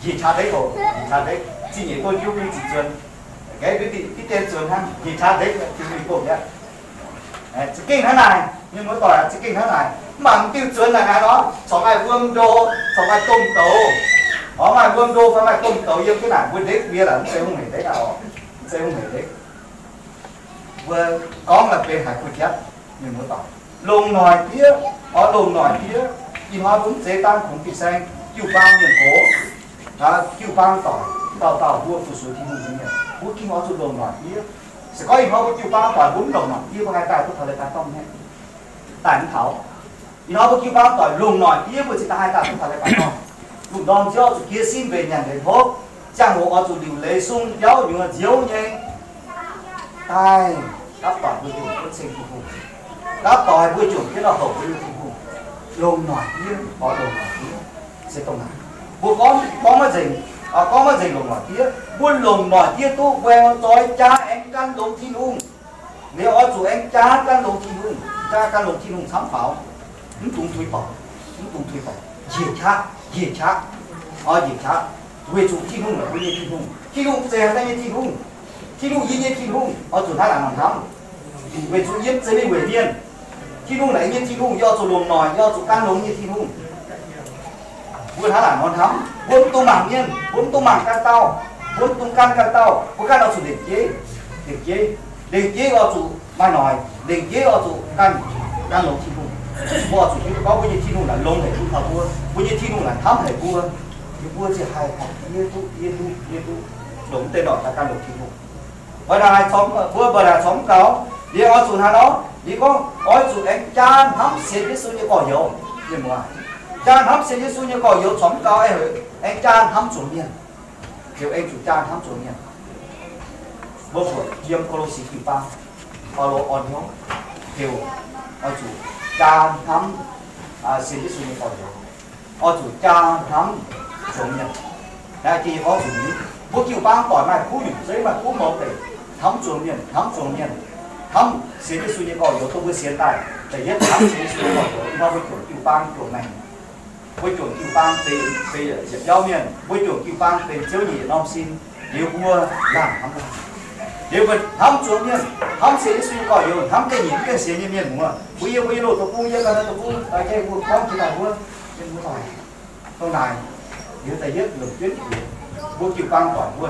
Njiec qaqv ndeiv oc, njiec qaqv ndeiv, zingh nyeic doz juv mbu'ziex zuonx, nqaeqv div, div dien zuonx hnangv, njiec qaqv ndeiv duiv mingh gomh mi'aqv. Za'gengh hnangv naaic, mienh muoz-doic, za'gengh hnangv naaic. Mv baac mv diuh zuonx naaic naaic nor, corc maaih wuom ndo, corc maaih domh douz, oix maaih wuom ndo fai maaih domh douz yiem jienv naaic, mbuo ndeiv bie laac mv zeiz hungh hec ndeiv aqv oc. Mv zeiz hungh hec ndeiv. Mbuo gorngv la'benx haic kuh jatv, mienh muoz-doic. Longc noic diev, oix longc noic diev. Ih hnoi mbuo mv zeiz dangh kungx fin-saeng, jiu-baang mienh gox, jiu-baang doic, dauh dauh mbuo fu-sux Tin-Hungh nyei mienh, mbuo gengh oix zuqc longc noic diev. Se gorngv ih hnoi mbuo jiu-baang doic mbuo mv longc noic diev, mbuo haih daaih duqv taux leiz-baaix dorngh mv? Daaih mv taux. Ih hnoi mbuo jiu-baang doic longc noic diev, mbuo cingx daaih haih daaih duqv taux leiz-baaix dorngh. Lungh ndorm nziouv oix zuqc jiex sin mbenc nyanc mbenc hopv. Ziangh hoc oix zuqc liuc leiz sung biauv nyuoz nziouv nyei. Daaih gapv doic mbuo juangc jienv ceng Tin-Hungh. Gapv doic mbuo juangc jienv la'houc mbuo nyei Tin-Hungh. Longc noic diev, oix longc noic diev. Se dongh naaic, mbuo gorngv, gorngv maiv nzengc, gorngv maiv nzengc longc noic diev. Mbuo longc noic diev duqv mbuo zoix jaa aengx gan longx Tin-Hungh. Liuz oix zuqc aengx jaa gan longx Tin-Hungh. Jaa gan longx Tin-Hungh camv faaux, mv dungx tuix doic, mv dungx tuix doic. Njiec qaqv, njiec qaqv, oix njiec qaqv, weic zuqc Tin-Hungh naaic mbuo nyei Tin-Hungh. Tin-Hungh mv zeiz haaix nyungc nyei Tin-Hungh. Tin-Hungh, yie nyei Tin-Hungh, oix zuqc hnangv naaic nor hnamv, weic zuqc yie mv zeiz ninh weic mienh. Tin-Hungh naaic yie nyei Tin-Hungh, yie oix zuqc longc noic, yie oix zuqc gan longx nyei Tin-Hungh. Mbuo hnangv naaic nor hnamv, mbuo mv dungx mangc mienh, mbuo mv dungx mangc ganh dauh, mbuo mv dungx gan ganh dauh, mbuo ganh oix zuqc lengc jeiv, lengc jeiv, lengc jeiv oix zuqc maaih noic, lengc jeiv oix zuqc gan, gan longx Tin-Hungh. Mbuo oix zuqc hiuv duqv gorngv mbuo nyei Tin-Hungh naaic longx haic duqv taux mbuo, mbuo nyei Tin-Hungh naaic hnamv haic mbuo, liuz mbuo ziouc haih horpc diev duqv, diev duqv, diev duqv, longc mv deix noic daaih gan longx Tin-Hungh. Mbuo naaic corc, mbuo, mbuo naaic corc mv gaux, liuz oix zuqc hnangv nor, liuz gorngv oix zuqc aengx jaa hnamv sienx Yesu nyei gorx-youz. Mienh muoz, jaa hnamv sienx Yesu nyei gorx-youz corc mv gaux, aengx jaa hnamv zuangx mienh. Heuc aengx zuqc jaa hnamv zuangx mienh. Mbuo buatc yiem Ko^lo^si jiu-baang, Baulo orn hnyouv heuc oix zuqc jaa hnamv sienx Yesu nyei gorx-youz. Oix zuqc jaa hnamv zuangx mienh. Naaiv jiex gorngv zuqc mbuo jiu-baang doic maaih kuv nyungc zeiv, maaih kuv mouz deic, hnamv zuangx mienh, hnamv zuangx mienh, hnamv sienx Yesu nyei gorx-youz dongh mbuo sienx daaih. Da'yietv hnamv sienx Yesu nyei gorx-youz, ih hnoi mbuo juangc jiu-baang juangc maengc. Mbuo juangc jiu-baang benx, benx yietc biauv mienh, mbuo juangc jiu-baang benx Ziouv nyei yietc norm sin. Liuz mbuo laangh hnamv laangh. Liuz mbuo hnamv zuangx mienh, hnamv sienx Yesu nyei gorx-youz, hnamv gengh nyiemc gengh sienx nyei mienh muoz. Mbuo yiem mbuo nyei loz deic-bung, yiem ganh deic-bung, daaih gengh mbuo gorngv jiex daaih mbuo, mienh muoz-doic, dongh naaic, liuz da'yietv longc jienv jiex, mbuo jiu-baang doic mbuo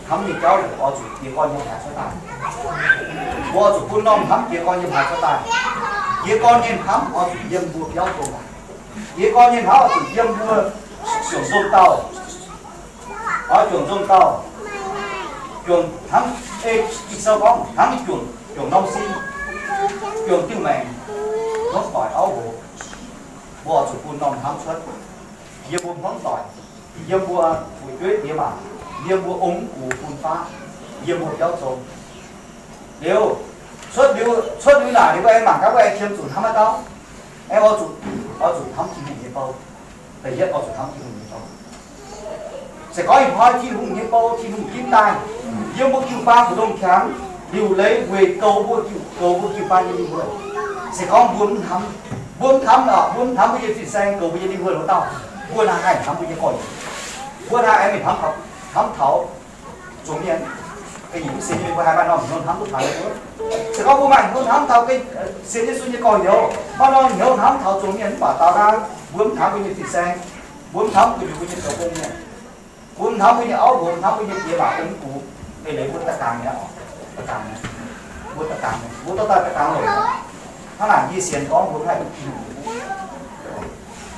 hnamv nyei jauv oix zuqc jiez gorn yiem haaix cuotv daaih. Mbuo oix zuqc bun norm hnamv jiez gorn yiem haaix cuotv daaih. Jiez gorn nyei hnamv oix zuqc yiem mbuo biauv dongh naaic. Jiez gorn nyei hnamv oix zuqc yiem mbuo juangc nzongh dauh. Oix juangc nzongh dauh. Juangc hnangv, ei, Ging-Sou gorngv hnangv juangc, juangc norm sin, juangc diuh maengc, hnopv doic auv nqox. Mbuo oix zuqc bun norm hnamv cuotv. yiem mbuo hmuangv doic, yiem mbuo fu'jueiv diex maac, yiem mbuo ong mv gux fun faqv, yiem mbuo biauv zong. Liuz, cuotv liuz, cuotv liuz naaic ninh mbuo aengx mangc gaax mbuo aengx qiemx zuqc hnamv haaix dauh. Aengx oix zuqc, oix zuqc hnamv Tin-Hungh nyei bou. Da'yietv oix zuqc hnamv Tin-Hungh nyei bou. Se gorngv ih hnoi Tin-Hungh nyei bou, Tin-Hungh ginv daaih, yiem mbuo jiu-baang mbu'ndongx qangx, liuc leiz weic goux mbuo jiu, goux mbuo jiu-baang nyei lingh wuonh. Se gorngv mbuo mv hnamv, mbuo mv hnamv, mbuo mv hnamv mbuo nyei fin-saeng goux mbuo nyei lingh wuonh wuov dauh, mbuo naaic haih hnamv mbuo nyei gorx-youz? Mbuo naaic aengx mingh hnamv taux, hnamv taux zuangx mienh, ga'nyiec mv sienx nyei mbuo haih maaih norm hnyouv hnamv duqv taux mbuo? Se gorngv mbuo maaih hnyouv hnamv taux sienx Yesu nyei gorx-youz, maaih norm hnyouv hnamv taux zuangx mienh mv baac daaux nqaang, mbuo mv hnamv mbuo nyei fin-saeng, mbuo mv hnamv gu'nyuoz mbuo nyei zoux gong mienh, mbuo mv hnamv mbuo nyei auv nqox, mv hnamv mbuo nyei diex maac ong gux, eix leiz mbuo da'gangx mi'aqv, da'gangx mi'aqv, mbuo da'gangx mi'aqv, mbuo dorh daaih da'gangx longc. Hnangv naaic yie sienx gorngv mbuo mv haih duqv Tin-Hungh,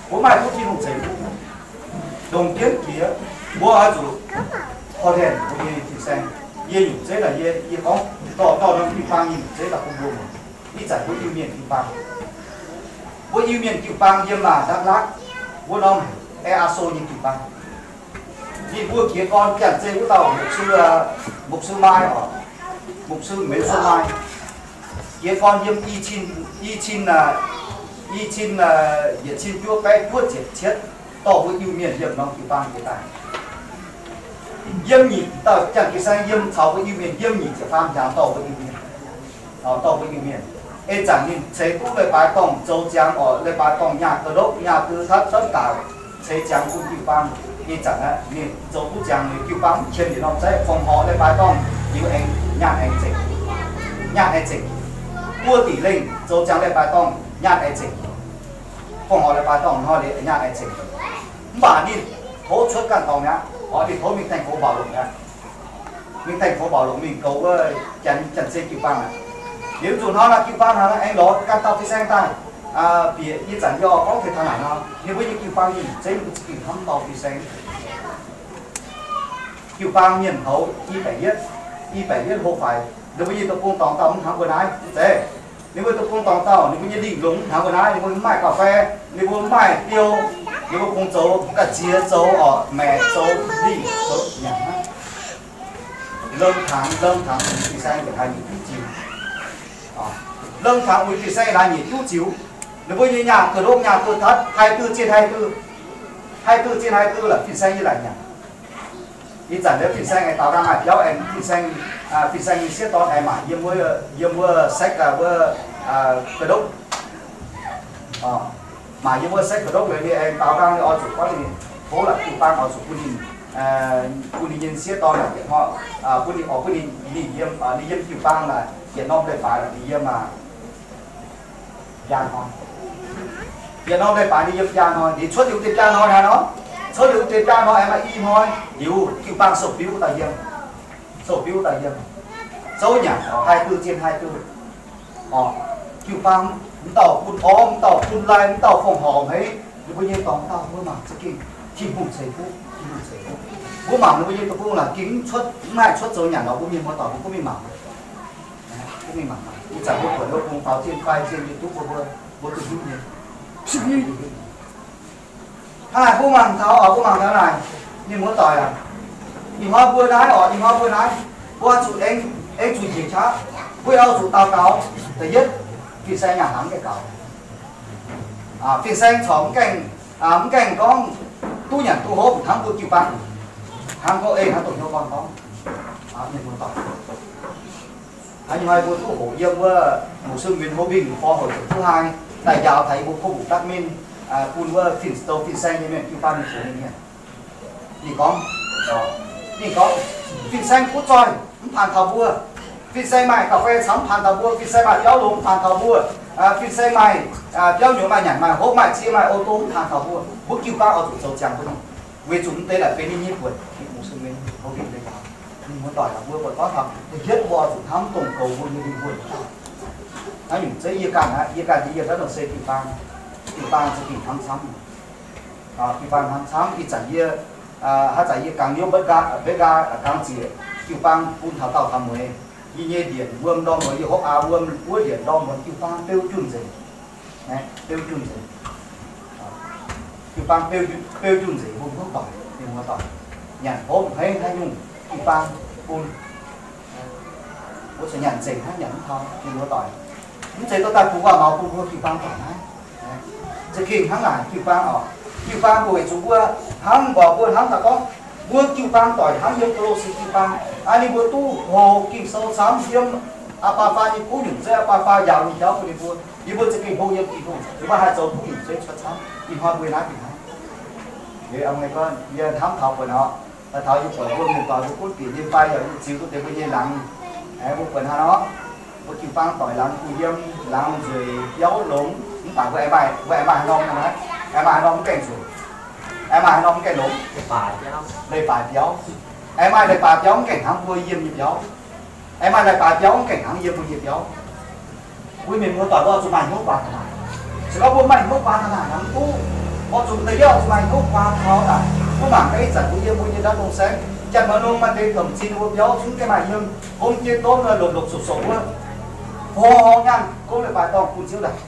mbuo mv haih duqv Tin-Hungh ceix fuqv. Ndongc jienv jiex, mbuo oix zuqc korv-lienh mbuo nyei fin-saeng. Yie nyungc zeiv daaih, yie, yie gorngv dorh, dorh norm jiu-baang nyei nyungc zeiv daaih bun mbuo muangx. Ih zanc mbuo Iu-Mienh jiu-baang, mbuo Iu-Mienh jiu-baang yiem maah Dak Lak wuov norm Aa So nyei jiu-baang. Ninh mbuo jiez gorn Janx-Zei wuov dauh mục sư, mục sư Mai oc, mục sư Meix Suon Mai, jiez gorn yiem i cin, i cin, i cin yietc cin juov baeqv juov ziepc cietv dorh mbuo Iu-Mienh yiem norm jiu-baang jiez daaih. Yiem nyic dauh Janx-Fin-Saeng yiem caux mbuo Iu-Mienh yiem nyic ziepc faam hnyangx dorh mbuo Iu-Mienh, dorh mbuo Iu-Mienh. Ih zanc ninh ceix duqv leiz-baaix dorngh zoux ziangx oc, leiz-baaix dorngh nyaah ga'ndopv nyaah ga'ndopv cuotv gaax, ceix ziangx bun jiu-baang. Ih zanc aeqv, ninh zoux duqv ziangx liuz jiu-baang mv qiemx yietc norm zeiv, fongc horc leiz-baaix dorngh liuz aengx nyaanh aengx zengc, nyaanh aengx zengc. Buo dingc lengh zoux ziangx leiz-baaix dorngh nyaanh aengx zengc. Fongc horc leiz-baaix dorngh hnoi liuz nyaanh aengx zengc. Mv baac ninh tov cuotv ganh dorngh mi'aqv. Orqc, ninh tov mingh thành phố Bảo Lộc mi'aqv. Mingh thành phố Bảo Lộc mingh goux wuov Janx-Zei jiu-baang aqv. Liuz zuqc hnoi naaic jiu-baang hnangv aengx lorz ganh dauh fin-saeng daaih. Bieqc ih zanc yie gorngv taux naaic nor, ninh mbuo nyei jiu-baang nyei zeiv ninh mbuo za'gengh hnamv dorh fin-saeng. Jiu-baang mienh houz i baeqc yietv, i baeqc yietv hlo faix, ninh mbuo nyei deic-bung dorngx dauh mv hnangv mbuo naaiv mv zeiz. Ninh mbuo deic-bung dorngx dauh, ninh mbuo nyei lingh longx mv hnangv mbuo naaiv, ninh mbuo mv maaih ga'fei, ninh mbuo mv maaih biou, ninh mbuo kungx zoux ga'ziex zoux orqc, maeqc zoux lingh zoux nyanc hnangv. Lomh kangx, lomh kangx uix fin-saeng yietc hlaax nyic juqv ziux. Lomh kangx uix fin-saeng yietc hlaax nyic juqv ziux. Ninh mbuo nyei nyaah ga'ndopv nyaah ga'ndopv cuotv, haih duqv zien haih duqv, haih duqv zien haih duqv la'fin-saeng yie laaic nyanc. Ih zanc liuz fin-saeng aengx daaux nqaang maaih biauv aengx fin-saeng, fin-saeng nyei sieqv dorn aengx maaih yiem wuov, yiem wuov sekv wuov ga'ndopv. Maaih yiem wuov sekv ga'ndopv liuz ninh aengx daaux nqaang oix zuqc gorngv ninh tov la'jiu-baang oix zuqc bun ninh, bun ninh nyei sieqv dorn naaic yietc hnoi, bun ninh, oix bun ninh, ninh yiem, ninh yiem jiu-baang naaic yietc norm leiz-baaix naaic ninh yiem maah. Biaa hnoi. Yietc norm leiz-baaix ninh yiem biaa hnoi. Ninh cuotv liuz deix biaa hnoi hnangv nor, cuotv liuz deix biaa hnoi aengx maaih i hnoi liuz jiu-baang sou-biuv daaih yiem, sou-biuv daaih yiem, zouv nyanc haih duqv zien haih duqv. Orqc, jiu-baang mv dauh bun orv, mv dauh bun lai, mv dauh fongc horc hmeiv, ninh mbuo nyei dorngx dauh mbuo mangc za'gengh Tin-Hungh ceix fuqv, Tin-Hungh ceix fuqv. Mbuo mangc ninh mbuo nyei deic-bung laaic gengh mv cuotv, mv haih cuotv zoux nyanc nor, mbuo mienh muoz-doic mbuo gunv mingh mangc. Gunv mingh mangc. Ih zanc mbuo buatc wuov bung faaux zinh faix zinh nyei duqv mbuo, mbuo duqv hiuv nyei. Hnangv naaic mbuo mangc taux, mbuo mangc taux naaic, mienh muoz-doic aac, ih hnoi mbuo naaiv orqc, ih hnoi mbuo naaiv, mbuo zuqc aengx, aengx zuqc njiec qaqv, mbuo oix zuqc daux gaux. Da'yietv, fin-saeng yaac hnangv gaengh gaux. Fin-saeng corc mv gaengh, mv gaengh gorngv duqv nyanc duqv hopv hnangv mbuo jiu-baang, hnangv gorngv ei hnangv dongh hnyouv gorn gorngv, mienh muoz-doic. Ih hnoi mbuo duqv hoqc yiem wuov mục sư Nguyễn Hữu Bình, Phó Hội trưởng thứ hai, daaih njaaux taux yie mbuo Kov Mbuqc Đắk Minh, bun wuov fin, zoux fin-saeng nyei mienh jiu-baang mienh zoux nyei mienh. Ninh gorngv, ninh gorngv, fin-saeng kuv zoih mv paanx taux mbuo. Fin-saeng maaih ga'fei camv mv paanx taux mbuo. Fin-saeng maaih biauv longx mv paanx taux mbuo. Fin-saeng maaih biauv nyuoz, maaih nyanc maaih hopv, maaih cie maaih ô tô mv paanx taux mbuo. Mbuo jiu-baang oix zuqc zoux ziangx bun ninh, weic zuqc mv deix naaic benx ninh nyei buonc. Mục sư Nguyễn Hữu Bình deix njaaux, mienh muoz-doic, mbuo buatc gorngv taux da'yietv mbuo oix zuqc hnamv dongh goux mbuo nyei lingh wuonh. Naaiv nyungc zeiv yie ganh aqv, yie ganh yie, yie daaih dongh se jiu-baang, jiu-baang za'gengh hnamv camv. Jiu-baang hnamv camv. Ih zanc yie, haaix zanc yie gangx hnyouv mbetv nqaang, mbetv nqaang gangx ziec, jiu-baang bun taux dauh taux mueiz. Yie nyei ndienc wuom ndorm muonz, yie hopv aav wuom wuov ndienc ndorm muonz jiu-baang beu junh nzengc, beu junh nzengc. Jiu-baang beu, beu njunh nzengc mbuo hmuangv doic, mienh muoz-doic. Nyanc hopv hmeiv haaix nyungc jiu-baang bun. Mbuo zuqc nyanc nzengc hnangv, nyanc mv taux, mienh muoz-doic. Mv zeiz dorh daaih bungx waac-maux bun mbuo jiu-baang doic naaiv. Za'gengh hnangv naaic jiu-baang oc. Jiu-baang mbuo weic zuqc mbuo hnamv, mbuo hnamv daaih gorngv mbuo jiu-baang doic hnangv yiem Ko^lo^si jiu-baang. Aa, ninh mbuo duqv hoqc Ging-Sou camv, yiem aa baa faa nyei kuv nyungc zeiv, aa baa faa njaaux nyei jauv bun ninh mbuo. Ninh mbuo za'gengh hlo yiem Tin-Hungh, ninh mbuo haih zoux kuv nyungc zeiv cuotv camv. Ih hnoi mbuo naaiv fih hnangv. Yie hnamv taux buonc oc, taux yie buatc mbuo mienh doic mbuo gunv bieqc nyei fai yaac ziux duqv deix mbuo nyei laangz. Aengx mbuo buatc hnangv nor, mbuo jiu-baang doic laangz kuh yiem, laangz nzueic biauv longx, mv baac mbuo aengx maaih, mbuo aengx maaih haaix norm, aengx maaih haaix norm mv gaengh nzueic, aengx maaih haaix norm mv gaengh longx? Leiz-baaix biauv. Aengx maaih leiz-baaix biauv mv gaengh hnangv mbuo yiem nyei biauv. Aengx maaih leiz-baaix biauv mv gaengh hnangv yiem mbuo nyei biauv. Mbuo mienh muoz-doic mbuo oix zuqc maaih hnyouv guaax taux naaic. Se gorngv mbuo maaih hnyouv guaax taux naaic hnangv duqv, oix zuqc da'yietv oix zuqc maaih hnyouv guaax taux naaic. Mbuo mangc gaax ih zanc mbuo yiem mbuo nyei ndau dongh saengv, Janx-Meih Nung maaih deix domh zinh mbuo biauv zungv gengh maaih yiem, hom jienv donv, lomc lopc sopc sopc wuov, hmuangx-hmuangx nyaanh gomv leiz-baaix dorngh bun Ziouv daaih.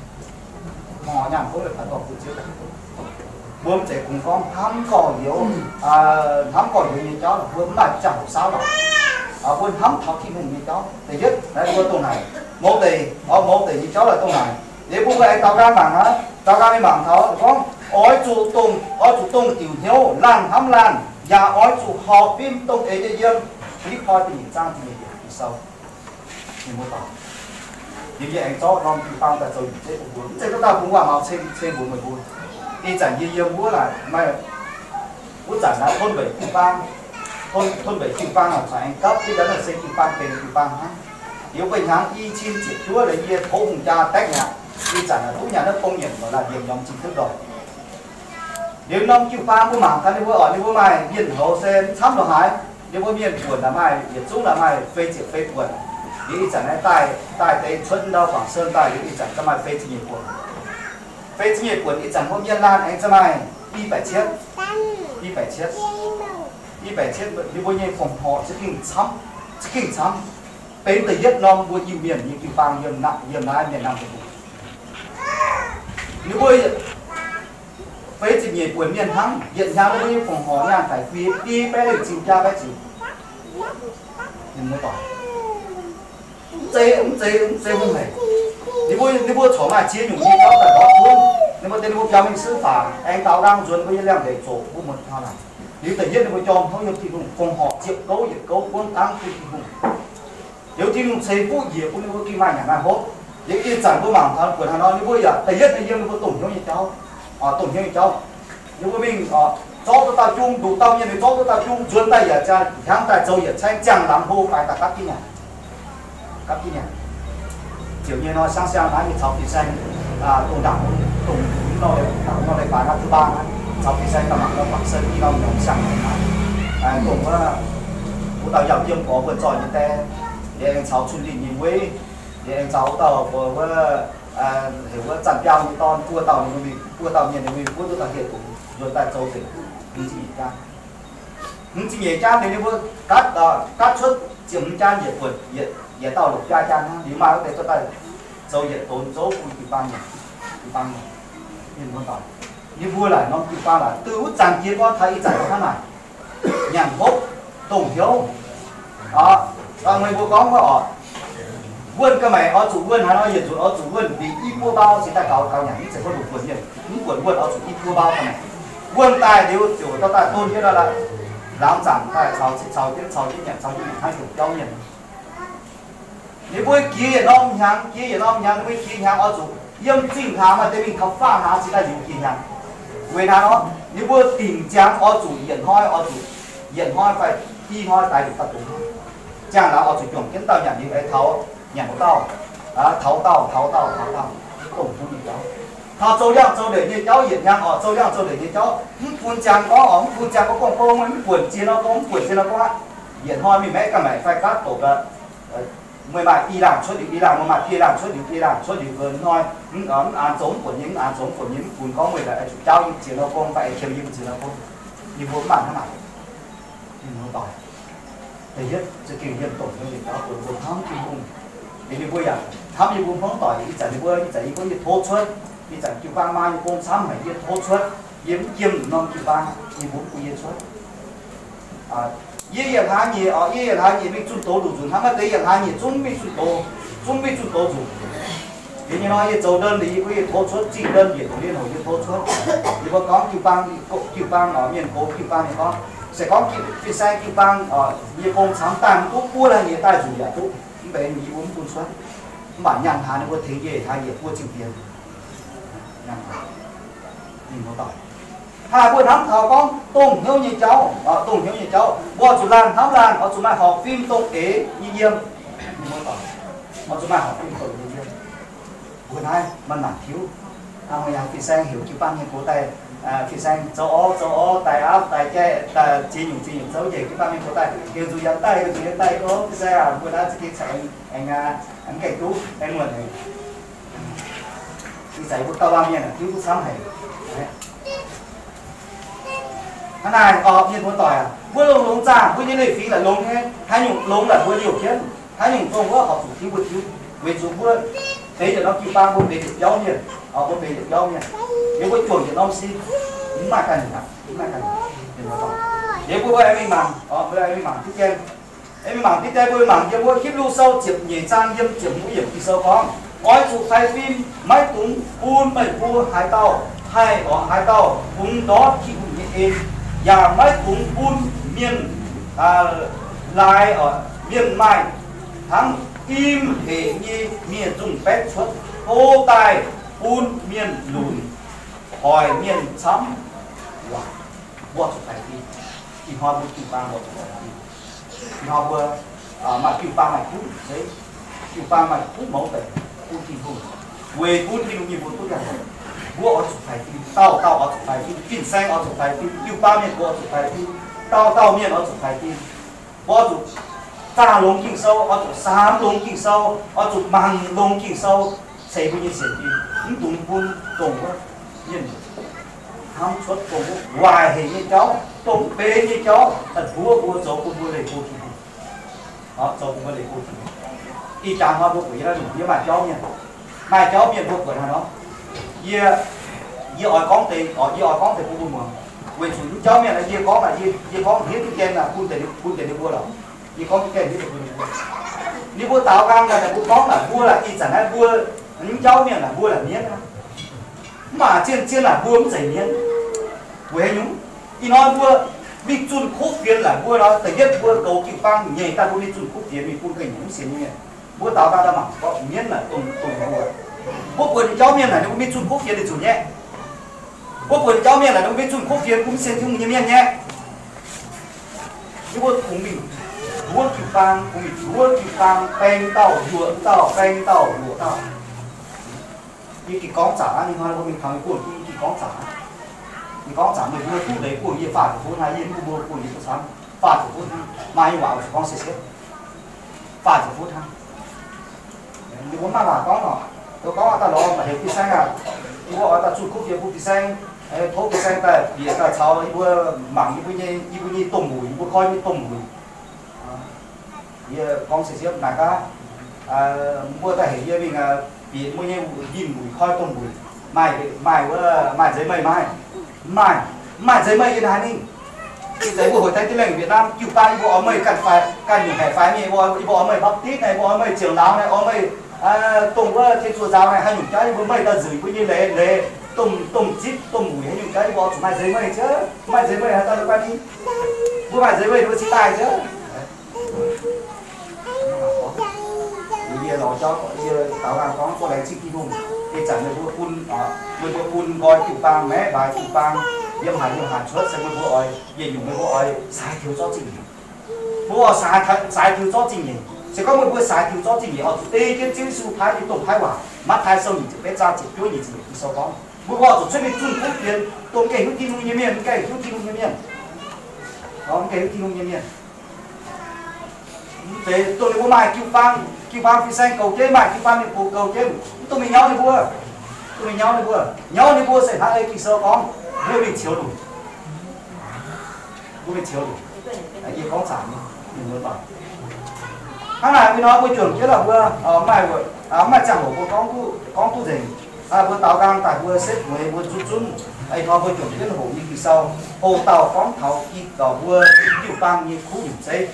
Hmuangx-hmuangx nyaanh gomv leiz-baaix dorngh bun Ziouv daaih. Mbuo mv zeiz kungx gorngv hnamv gorx-youz, hnamv gorx-youz nyei jauv, mbuo mv maaih ziangh hoc saauv lorqc. Mbuo hnamv taux Tin-Hungh nyei jauv. Da'yietv naaiv mbuo dongh naaic, mouz deic, mouz deic nyei jauv laaix dongh naaic. Liuz mbuo mbuo aengx daaux nqaang mangc aqv, daaux nqaang mingh mangc taux gorngv, oix zuqc dongh, oix zuqc dongh diuc hnyouv, laanh hnamv laanh, yaac oix zuqc horpc fim dongh eix nyei yiem. Fi^lipv^poi da'nyeic zaang da'nyeic yiemc Ging-Sou. Mienh muoz-doic, liuz yie aengx zorqv norm jiu-baang daaih zoux nyungc zeiv bun mbuo. Mv zeiz gorngv daaih bungx waac-maux ceng, ceng mbuox meih mbuo. Ih zanc yie yiem wuov naaic, maaih wuov zanc naaiv tov mbeix jiu-baang, tov, tov mbeix jiu-baang oc, corc aengx gapv jienv daaih naaiv se jiu-baang benx jiu-baang hnangv. Liuz mbuo hnyangx i cin ziepc juov liuz yie tov hungh jaa daeqv nyanc. Ih zanc naaic duqv nyanc naaiv bong nyienc lorqc, laaih mbienc njormh cin duqv ndorm. Liuz norm jiu-baang mbuo mangc gaax ninh mbuo oc, ninh mbuo maaih mienh houz se mv camv lorqc haaix. Ninh mbuo mienh buonc naaic maaih yietc zungv naaic maaih fei ziepc fei buonc. Liuz ih zanc naaiv daaih, daaih deix cuotv ndau Guangv Sen daaih liuz ih zanc ga'maaih fei ziepc nyeic buonc. Fei ziepc nyeic buonc ih zanc mbuo mienh laanh aengx za'gengh maaih i baeqc cietv, i baeqc cietv, i baeqc cietv. Ninh mbuo nyei fongc horc za'gengh camv, za'gengh camv. Benx da'yietv norm mbuo Iu-Mienh nyei jiu-baang yiem naaiv, yiem naaiv Mienh Naamh Deic-Bung. Ninh mbuo fei ziepc nyeic buonc mienh hnangv, yietc hnyangx ninh mbuo nyei fongc horc nyaanh daic guei biei baeqv lengh ziux jaa baeqv ziux. Mienh muoz-doic, mv zeiz, mv zeiz, mv zeiz hungh haic. Ninh mbuo, ninh mbuo corc maaih ziex nyungc nyei jauv daaih lorz gunv. Ninh mbuo deix ninh mbuo biaux mingh suiv faanx, aengx daaux nqaang nzuonx mbuo nyei liangx-ndeic zoqc mbuo muonz taux naaic. Liuz da'yietv ninh mbuo jorm hnangv yiem Tin-Hungh, fongc horc ziepc gouv yietc gouv buangv dangv bun Tin-Hungh. Liuz Tin-Hungh ceix fuqv njiec bun ninh mbuo gengh maaih nyanc maaih hopv. Liuz ih zanc mbuo mangc taux buonc haaix nor ninh mbuo yaac da'yietv nyei yiem ninh mbuo dongh hnyouv nyei jauv, dongh hnyouv nyei jauv. Ninh mbuo mingh zorqv duqv dauh jung, nduqc dauh mienh mingh zorqv duqv dauh jung, nzuonx daaih yaac jaa, hnyangx daaih zoux yietc caengv ziangh laangz hlo faix daaih gapv jienv nyanc. Gapv jienv nyanc. Ziouc nyei nor siang-siang naaiv nyei caux fin-saeng, dongh ndaangc, dongh nor, nor leiz-baaix naaiv duqv baav naaiv caux fin-saeng daaih mangc nor, bangc sen i norm nyungc siang-siang naaiv, dongh wuov, wuov dauh yauh jiemv gorx wuov zorqv nyei die, liuz aengx caux Cun Linh nyei weiv, liuz aengx caux wuov dauh wuov, heuc wuov Zanc Biauv nyei dorn, buo dauh ninh mbuo mingh, buo dauh mienh ninh mbuo mingh buov duqv dauh hieh dungz nzuonx daaih zoux nzengc hmz ziepc nyeic jaav. Hmz ziepc nyeic jaav liuz ninh mbuo gatv, gatv cuotv ziepc hmz jaav yietc buonc, yietc, yietc dauh longc biaa jaav hnangv. Liuz maaih wuov deix duqv daaih zoux yietc donx zouv bun jiu-baang nyanc, jiu-baang nyanc. Mienh muoz-doic, yie mbuo laaic norm jiu-baang laaic, duih wuov zanc jiex gorngv taux ih zanc hnangv naaic, nyanc hopv, dongh hnyouv. Meih mbuo gorngv wuov oc, wuonh ga'maeqc oix zuqc wuonh haaix nor yietc nzunc oix zuqc wuonh mbic i buo mbau cingx daaih gaux, gaux nyanc, mv zeiz wuonh longc buonc mienh, mv buonc wuonh oix zuqc i buo mbau ga'maeqc. Wuonh daaih liuz ziouc dorh daaih don jienv nor, laangz zaangc daaih caux, caux jienv, caux jienv nyanc, caux jienv nyanc hnangv heuc biauv mienh. Ninh mbuo jiex yietc norm hnyangx, jiex yietc norm hnyangx, ninh mbuo jiex hnyangx oix zuqc yiem zingh hlaax maaih deix mingh taux faah hlaax cingx daaih liuz jiex hnyangx. Weic naaiv nor, ninh mbuo dingc ziangx oix zuqc yietc hnoi, oix zuqc yietc hnoi fai i hnoi daaih liuz daaih dongz. Ziangh hlaax oix zuqc juangc jienv dauh nyanc liuz aengx taux nyanc wuov dauh, taux dauh, taux dauh, taux dauh, dongh hnyouv nyei jauv. Taux zoux liangh zoux ndeic nyei jauv yietc hnyangx oc, zoux liangh zoux ndeic nyei jauv mv bun ziangx gorngv oc, mv bun ziangx gorngv gorngv gorngv mv buonc ziex nor gorngv, mv buonc ziex nor gorngv aqv. Yietc hnoi mingh maiv ganh maengc fai gapv doqc gaax, meih maaih i laangh cuotv liuz i laangh, meih maaih biei laangh cuotv liuz biei laangh cuotv liuz nqox hnoi, mv, mv aanx zoux mv buonc nyei, mv aanx zoux mv buonc nyei, mv bun gorngv meih aengx zuqc jaauv yiem ziex nor gorngv fai aengx qiemx yiem ziex nor gorngv. Yie mbuo mv maaih hnangv naaic. Mienh muoz-doic, da'yietv za'gengh yiem dongh hnyouv nyei jauv bun mbuo hnamv Tin-Hungh. Liuz ninh mbuo yaac hnamv yie mbuo hmuangv doic, ih zanc ninh mbuo, ih zanc yie mbuo yie tov cuotv, ih zanc jiu-baang maa nyei gong camv haic yie tov cuotv. Yie mv jiem norm jiu-baang, yie mbuo mv bun yie cuotv. Yie yietc hlaax nyeic, yie yietc hlaax nyeic mingh zunh doz nduqc nzunc, hnangv maaih deix yietc hlaax nyeic zungv mingh zunh doz, zungv mingh zunh doz nzunc. Liuz nyei nor yie zoux ndon liuz, yie gorngv yie tov cuotv, zingh ndon yietc liuz liuz houc yie tov cuotv. Yie mbuo gorngv jiu-baang, jiu-baang, mienh gox jiu-baang ninh gorngv, se gorngv fin-saeng jiu-baang, yie gong camv daaih mv duqv buov, laih nyei daaih nzuqc yaac duqv. Mv baac yie mbuo mv bun cuotv. Mv baac nyaanh hlaax ninh mbuo tengx yie hlaax yietc buo zingh bienx. Hnangv naaic mbuo hnamv taux gorngv dongh hnyouv nyei jauv, dongh hnyouv nyei jauv, mbuo zuqc laanh hnamv laanh, oix zuqc maaih horpc fim dongh eix nyei yiem. Oix zuqc maaih horpc fim dongh eix nyei yiem. Mbuo naaiv maaih mangc tiuv. Hnangv yangh fin-saeng heuc jiu-baang mienh gox daaih, fin-saeng zoux orv zoux orv, daaih aapv daaih jaiv, ziex nyungc ziex nyungc zouv njiec jiu-baang mienh gox daaih, heuc nzuqc yaac daaih, heuc nzuqc yaac daaih, gorngv fin-saeng aac, mbuo naaiv za'gengh caux aengx, aengx, aengx gaengh duqv, aengx muonc haic. Ih zanc mbuo gauh laanh mienh tiuv duqv camv haic. Hnangv naaic, mienh muoz-doic aac, mbuo longx longx zaangh, mbuo nyei leiz-fingx laaic longx nyei, haaix nyungc longx laaic mbuo liouh jienv, haaix nyungc dongh wuov horpc zuqc tiuv mbuo tiuv. Weic zuqc mbuo benx yietc norm jiu-baang, mbuo benx yietc biauv mienh, mbuo benx yietc biauv mienh, yie mbuo juangc yietc norm sin, mv maaih ganh nyungc aqv, mv maaih ganh nyungc. Liuz mbuo aengx mingh mangc, mbuo aengx mingh mangc diqv dien. Aengx mingh mangc diqv dien, mbuo mangc yiem wuov Hipv^lu Sou ziepc nyeic zaang yiem ziepc hmz yiemc Ging-Sou gorngv, oix zuqc faix fim, maiv dungx bun meih mbuo haaix dauh haih lorz haaix dauh bungx ndortv Tin-Hungh nyei en, yaac maiv dungx bun mienh laaix, mienh maaih hnangv im hec nyei mienh nzungh baeqv cuotv, tov daaih bun mienh lunc, hoic mienh camv waac. Mbuo zuqc faix fim. Ih hnoi mbuo jiu-baang mbuo zuqc faix fim. Ih hnoi mbuo maaih jiu-baang maaih kuv zeiv, jiu-baang maaih kuv mouz deic bun Tin-Hungh, weic bun Tin-Hungh nyei mbuox duqv ganh. Mbuo oix zuqc faix fim, dauh dauh oix zuqc faix fim, fin-saeng oix zuqc faix fim, jiu-baang mienh mbuo oix zuqc faix fim, dauh dauh mienh oix zuqc faix fim. Mbuo oix zuqc zaah longx Ging-Sou, oix zuqc samx longx Ging-Sou, oix zuqc mangc longx Ging-Sou, ceix mbuo nyei sienx fim, mv dungx bun dongh wuov mienh hnamv cuotv dongh wuov waaic hec nyei jauv, dongh benx nyei jauv daaih mbuox mbuo, zoux bun mbuo leih go Tin-Hungh. Zoux bun mbuo leih go Tin-Hungh. Ih jaax hnoi mbuo buatc yie naaiv nyungc yie maaih jauv mienh, maaih jauv mienh mbuo buatc haaix nor. Yie, yie oix gorngv deix, yie oix gorngv deix bun mbuo muangx. Weic zuqc mv jauv mienh yie gorngv, yie gorngv hniev duqv gaengh bun deix, bun deix ninh mbuo lorqc. Yie gorngv duqv gaengh hniev deix bun ninh mbuo. Ninh mbuo daaux nqaang daaih mbuo gorngv naaic, mbuo laaic ih zanc naaiv mbuo, mv jauv mienh naaic mbuo laaic mienv aqv. Mv baac zien-zien naaic mbuo mv zeiz mienv. Weic haaix nyungc? Ih hnoi mbuo mingh zunh kuv fienx laaic mbuo nor, da'yietv mbuo goux jiu-baang nyeic daaih mbuo mingh zunh kuv fienx mingh bun ga'nyiec mv sienx nyei mienh. Mbuo daaux nqaang daaih mangc gorngv mienv naaic dongh, dongh mbuo. Mbuo buatc ninh jauv mienh naaic ninh mbuo mingh zunh kuv fienx ninh zuqc nyei. Mbuo buatc ninh jauv mienh naaic ninh mbuo mingh zunh kuv fienx bun mv sienx Tin-Hungh nyei mienh nyei. Yie mbuo kungx mingh nduov jiu-baang, kungx mingh nduov jiu-baang, baeng dauh yuoqc dauh, baeng dauh yuoqc dauh. Yie gih gorngv zaqc aqv, ninh hnoi mbuo mingh taux mienh buonv, yie gih gorngv zaqc aqv. Yie gorngv zaqc meih mbuo duqv leiz buonv yie faah ziepc fuqv hnangv, yie mv bun mbuo buonv yie duqv camv, faah ziepc fuqv hnangv, maaih nyei waac oix zuqc gorngv siepv-siepv, faah ziepc fuqv hnangv. Yie mbuo mv maaih waac gorngv lorqc. Mbuo gorngv oix daaih lorz maaih heuc fin-saeng aac, yie mbuo oix daaih zunh kuv fienx bun fin-saeng, tov fin-saeng daaih bieqc daaih caux yie mbuo mangc yie mbuo nyei, yie mbuo nyei domh mbuic, yie mbuo koi nyei domh mbuic. Yie gorngv siepv-siepv naaic gaax, mbuo daaih heuc yie mingh bieqc mbuo nyei njinh mbuic koi domh mbuic, maaih, maaih wuov, maaih nzeix meih maaih? Mv maaih. Mv maaih nzeix meih yie haaix mingh? Ih zanc mbuo hoic daaih jienv lengh Việt Nam jiu-baang, yie mbuo oix meih ganh faix, ganh nyungc haeqv faix mingh, yie mbuo oix meih Baptist naaic, yie mbuo oix meih Ziouv Laauv naaic, oix meih dongh wuov Tin-Hungh Zaaux naaic, haaix nyungc jauv yie mbuo meih daaih nzueic mbuo nyei leiz, leiz, domh, domh zipv, domh mbuic, haaix nyungc jauv yie mbuo oix zuqc maaih nzeix meih ziouc, maaih nzeix meih haaix dauh daaih guai mingh? Mbuo maaih nzeix meih mbuo cingx daaih ziouc. Yie lorz jauv, yie daaux nqaang gorngv zorqv laengz zingh Tin-Hungh. Ih zanc meih mbuo bun, meih mbuo bun nqoi jiu-baang, maeqv mbaaix jiu-baang, yiem haaix yiem haaix cuotv se meih mbuo oix yietc nyungc, meih mbuo oix saaix tiux zorqv zingh nyeic. Mbuo oix saaix, saaix tiux zorqv zingh nyeic. Se gorngv meih mbuo saaix tiux zorqv zingh nyeic, oix zuqc ei jienv Ziouv Yesu paaiv nyei domh paaiv waac. Matv^taai Sou nyic ziepc betv zaang ziepc juov nyeic ziepc nyeic Sou gorngv, mbuo oix zuqc cuotv mingh zunh kuv fienx, dongh gengh hiuv Tin-Hungh nyei mienh, mv gengh hiuv Tin-Hungh nyei mienh. Mv gengh hiuv Tin-Hungh nyei mienh. Mv zeiz dongh ninh mbuo maaih jiu-baang, jiu-baang fin-saeng goux jienv, maaih jiu-baang mienh gox goux jienv, mv dungx mingh nyauv ninh mbuo. Dungx mingh nyauv ninh mbuo. Nyauv ninh mbuo se hnangv ei Ging-Sou gorngv, mbuo mingh ceux lunc. Mbuo mingh ceux lunc. Yie gorngv zanc nyei, mienh muoz-doic. Hnangv naaic, mbuo nor mbuo juangc jienv lorqc, mbuo maaih, maaih ziangh hoc mbuo gorngv duqv, gorngv duqv nzengc. Mbuo daaux nqaang daaih mbuo setv mueiz mbuo nzuqc zunv, ih hnoi mbuo juangc jienv hoqc nyei Ging-Sou, hoc dauh gorngv taux i, mbuo jiu-baang nyei kuv nyungc zeiv.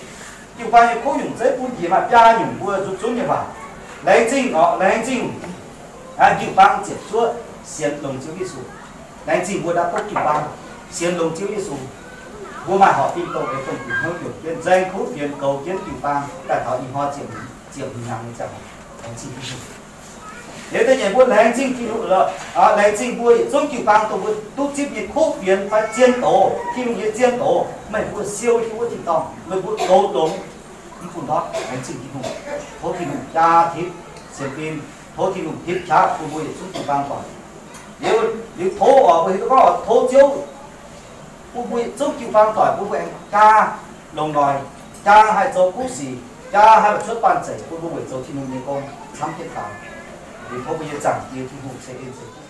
Jiu-baang nyei kuv nyungc zeiv bun njiec maaih biaa nyungc mbuo nzuqc zunv nyei waac. Laengz zingh, laengz zingh jiu-baang ziepc zuoqv sienx longx Ziouv Yesu. Laengz zingh mbuo ndau duqv jiu-baang sienx longx Ziouv Yesu. Mbuo maaih horpc fim dongh eix fong-guc hnyouv juangc jienv nzaeng kuv fienx goux jienv jiu-baang daaih taux ih hnoi ziepc, ziepc hnyangx nyei ziangh hoc. Laengz zingh Tin-Hungh. Liuz da'nyeic mbuo laengz zingh Tin-Hungh, laengz zingh mbuo yietc zungv jiu-baang dongh mbuo duqv zipv nyei kuv fienx fai zien doz, Tin-Hungh nyei zien doz, meih mbuo siou jienv wuov tin-dorngh, meih mbuo goux longx, mv bun ndortv. Laengz zingh Tin-Hungh. Tov Tin-Hungh jaa tipv sienx fim, tov Tin-Hungh tipv qaqv bun mbuo yietc zungv jiu-baang doic. Liuz, liuz tov oc, mbuo hiuv duqv gorngv oc, tov Ziouv bun mbuo yietc zungv jiu-baang doic, bun mbuo aengx jaa longx noic, jaa haih zoux kuv sic, jaa haih maaih cuotv baan zeic, bun mbuo weic zoux Tin-Hungh nyei gong camv jienv daux. Liuz tov mbuo nyei Zaangc Diex Tin-Hungh ceix en ceix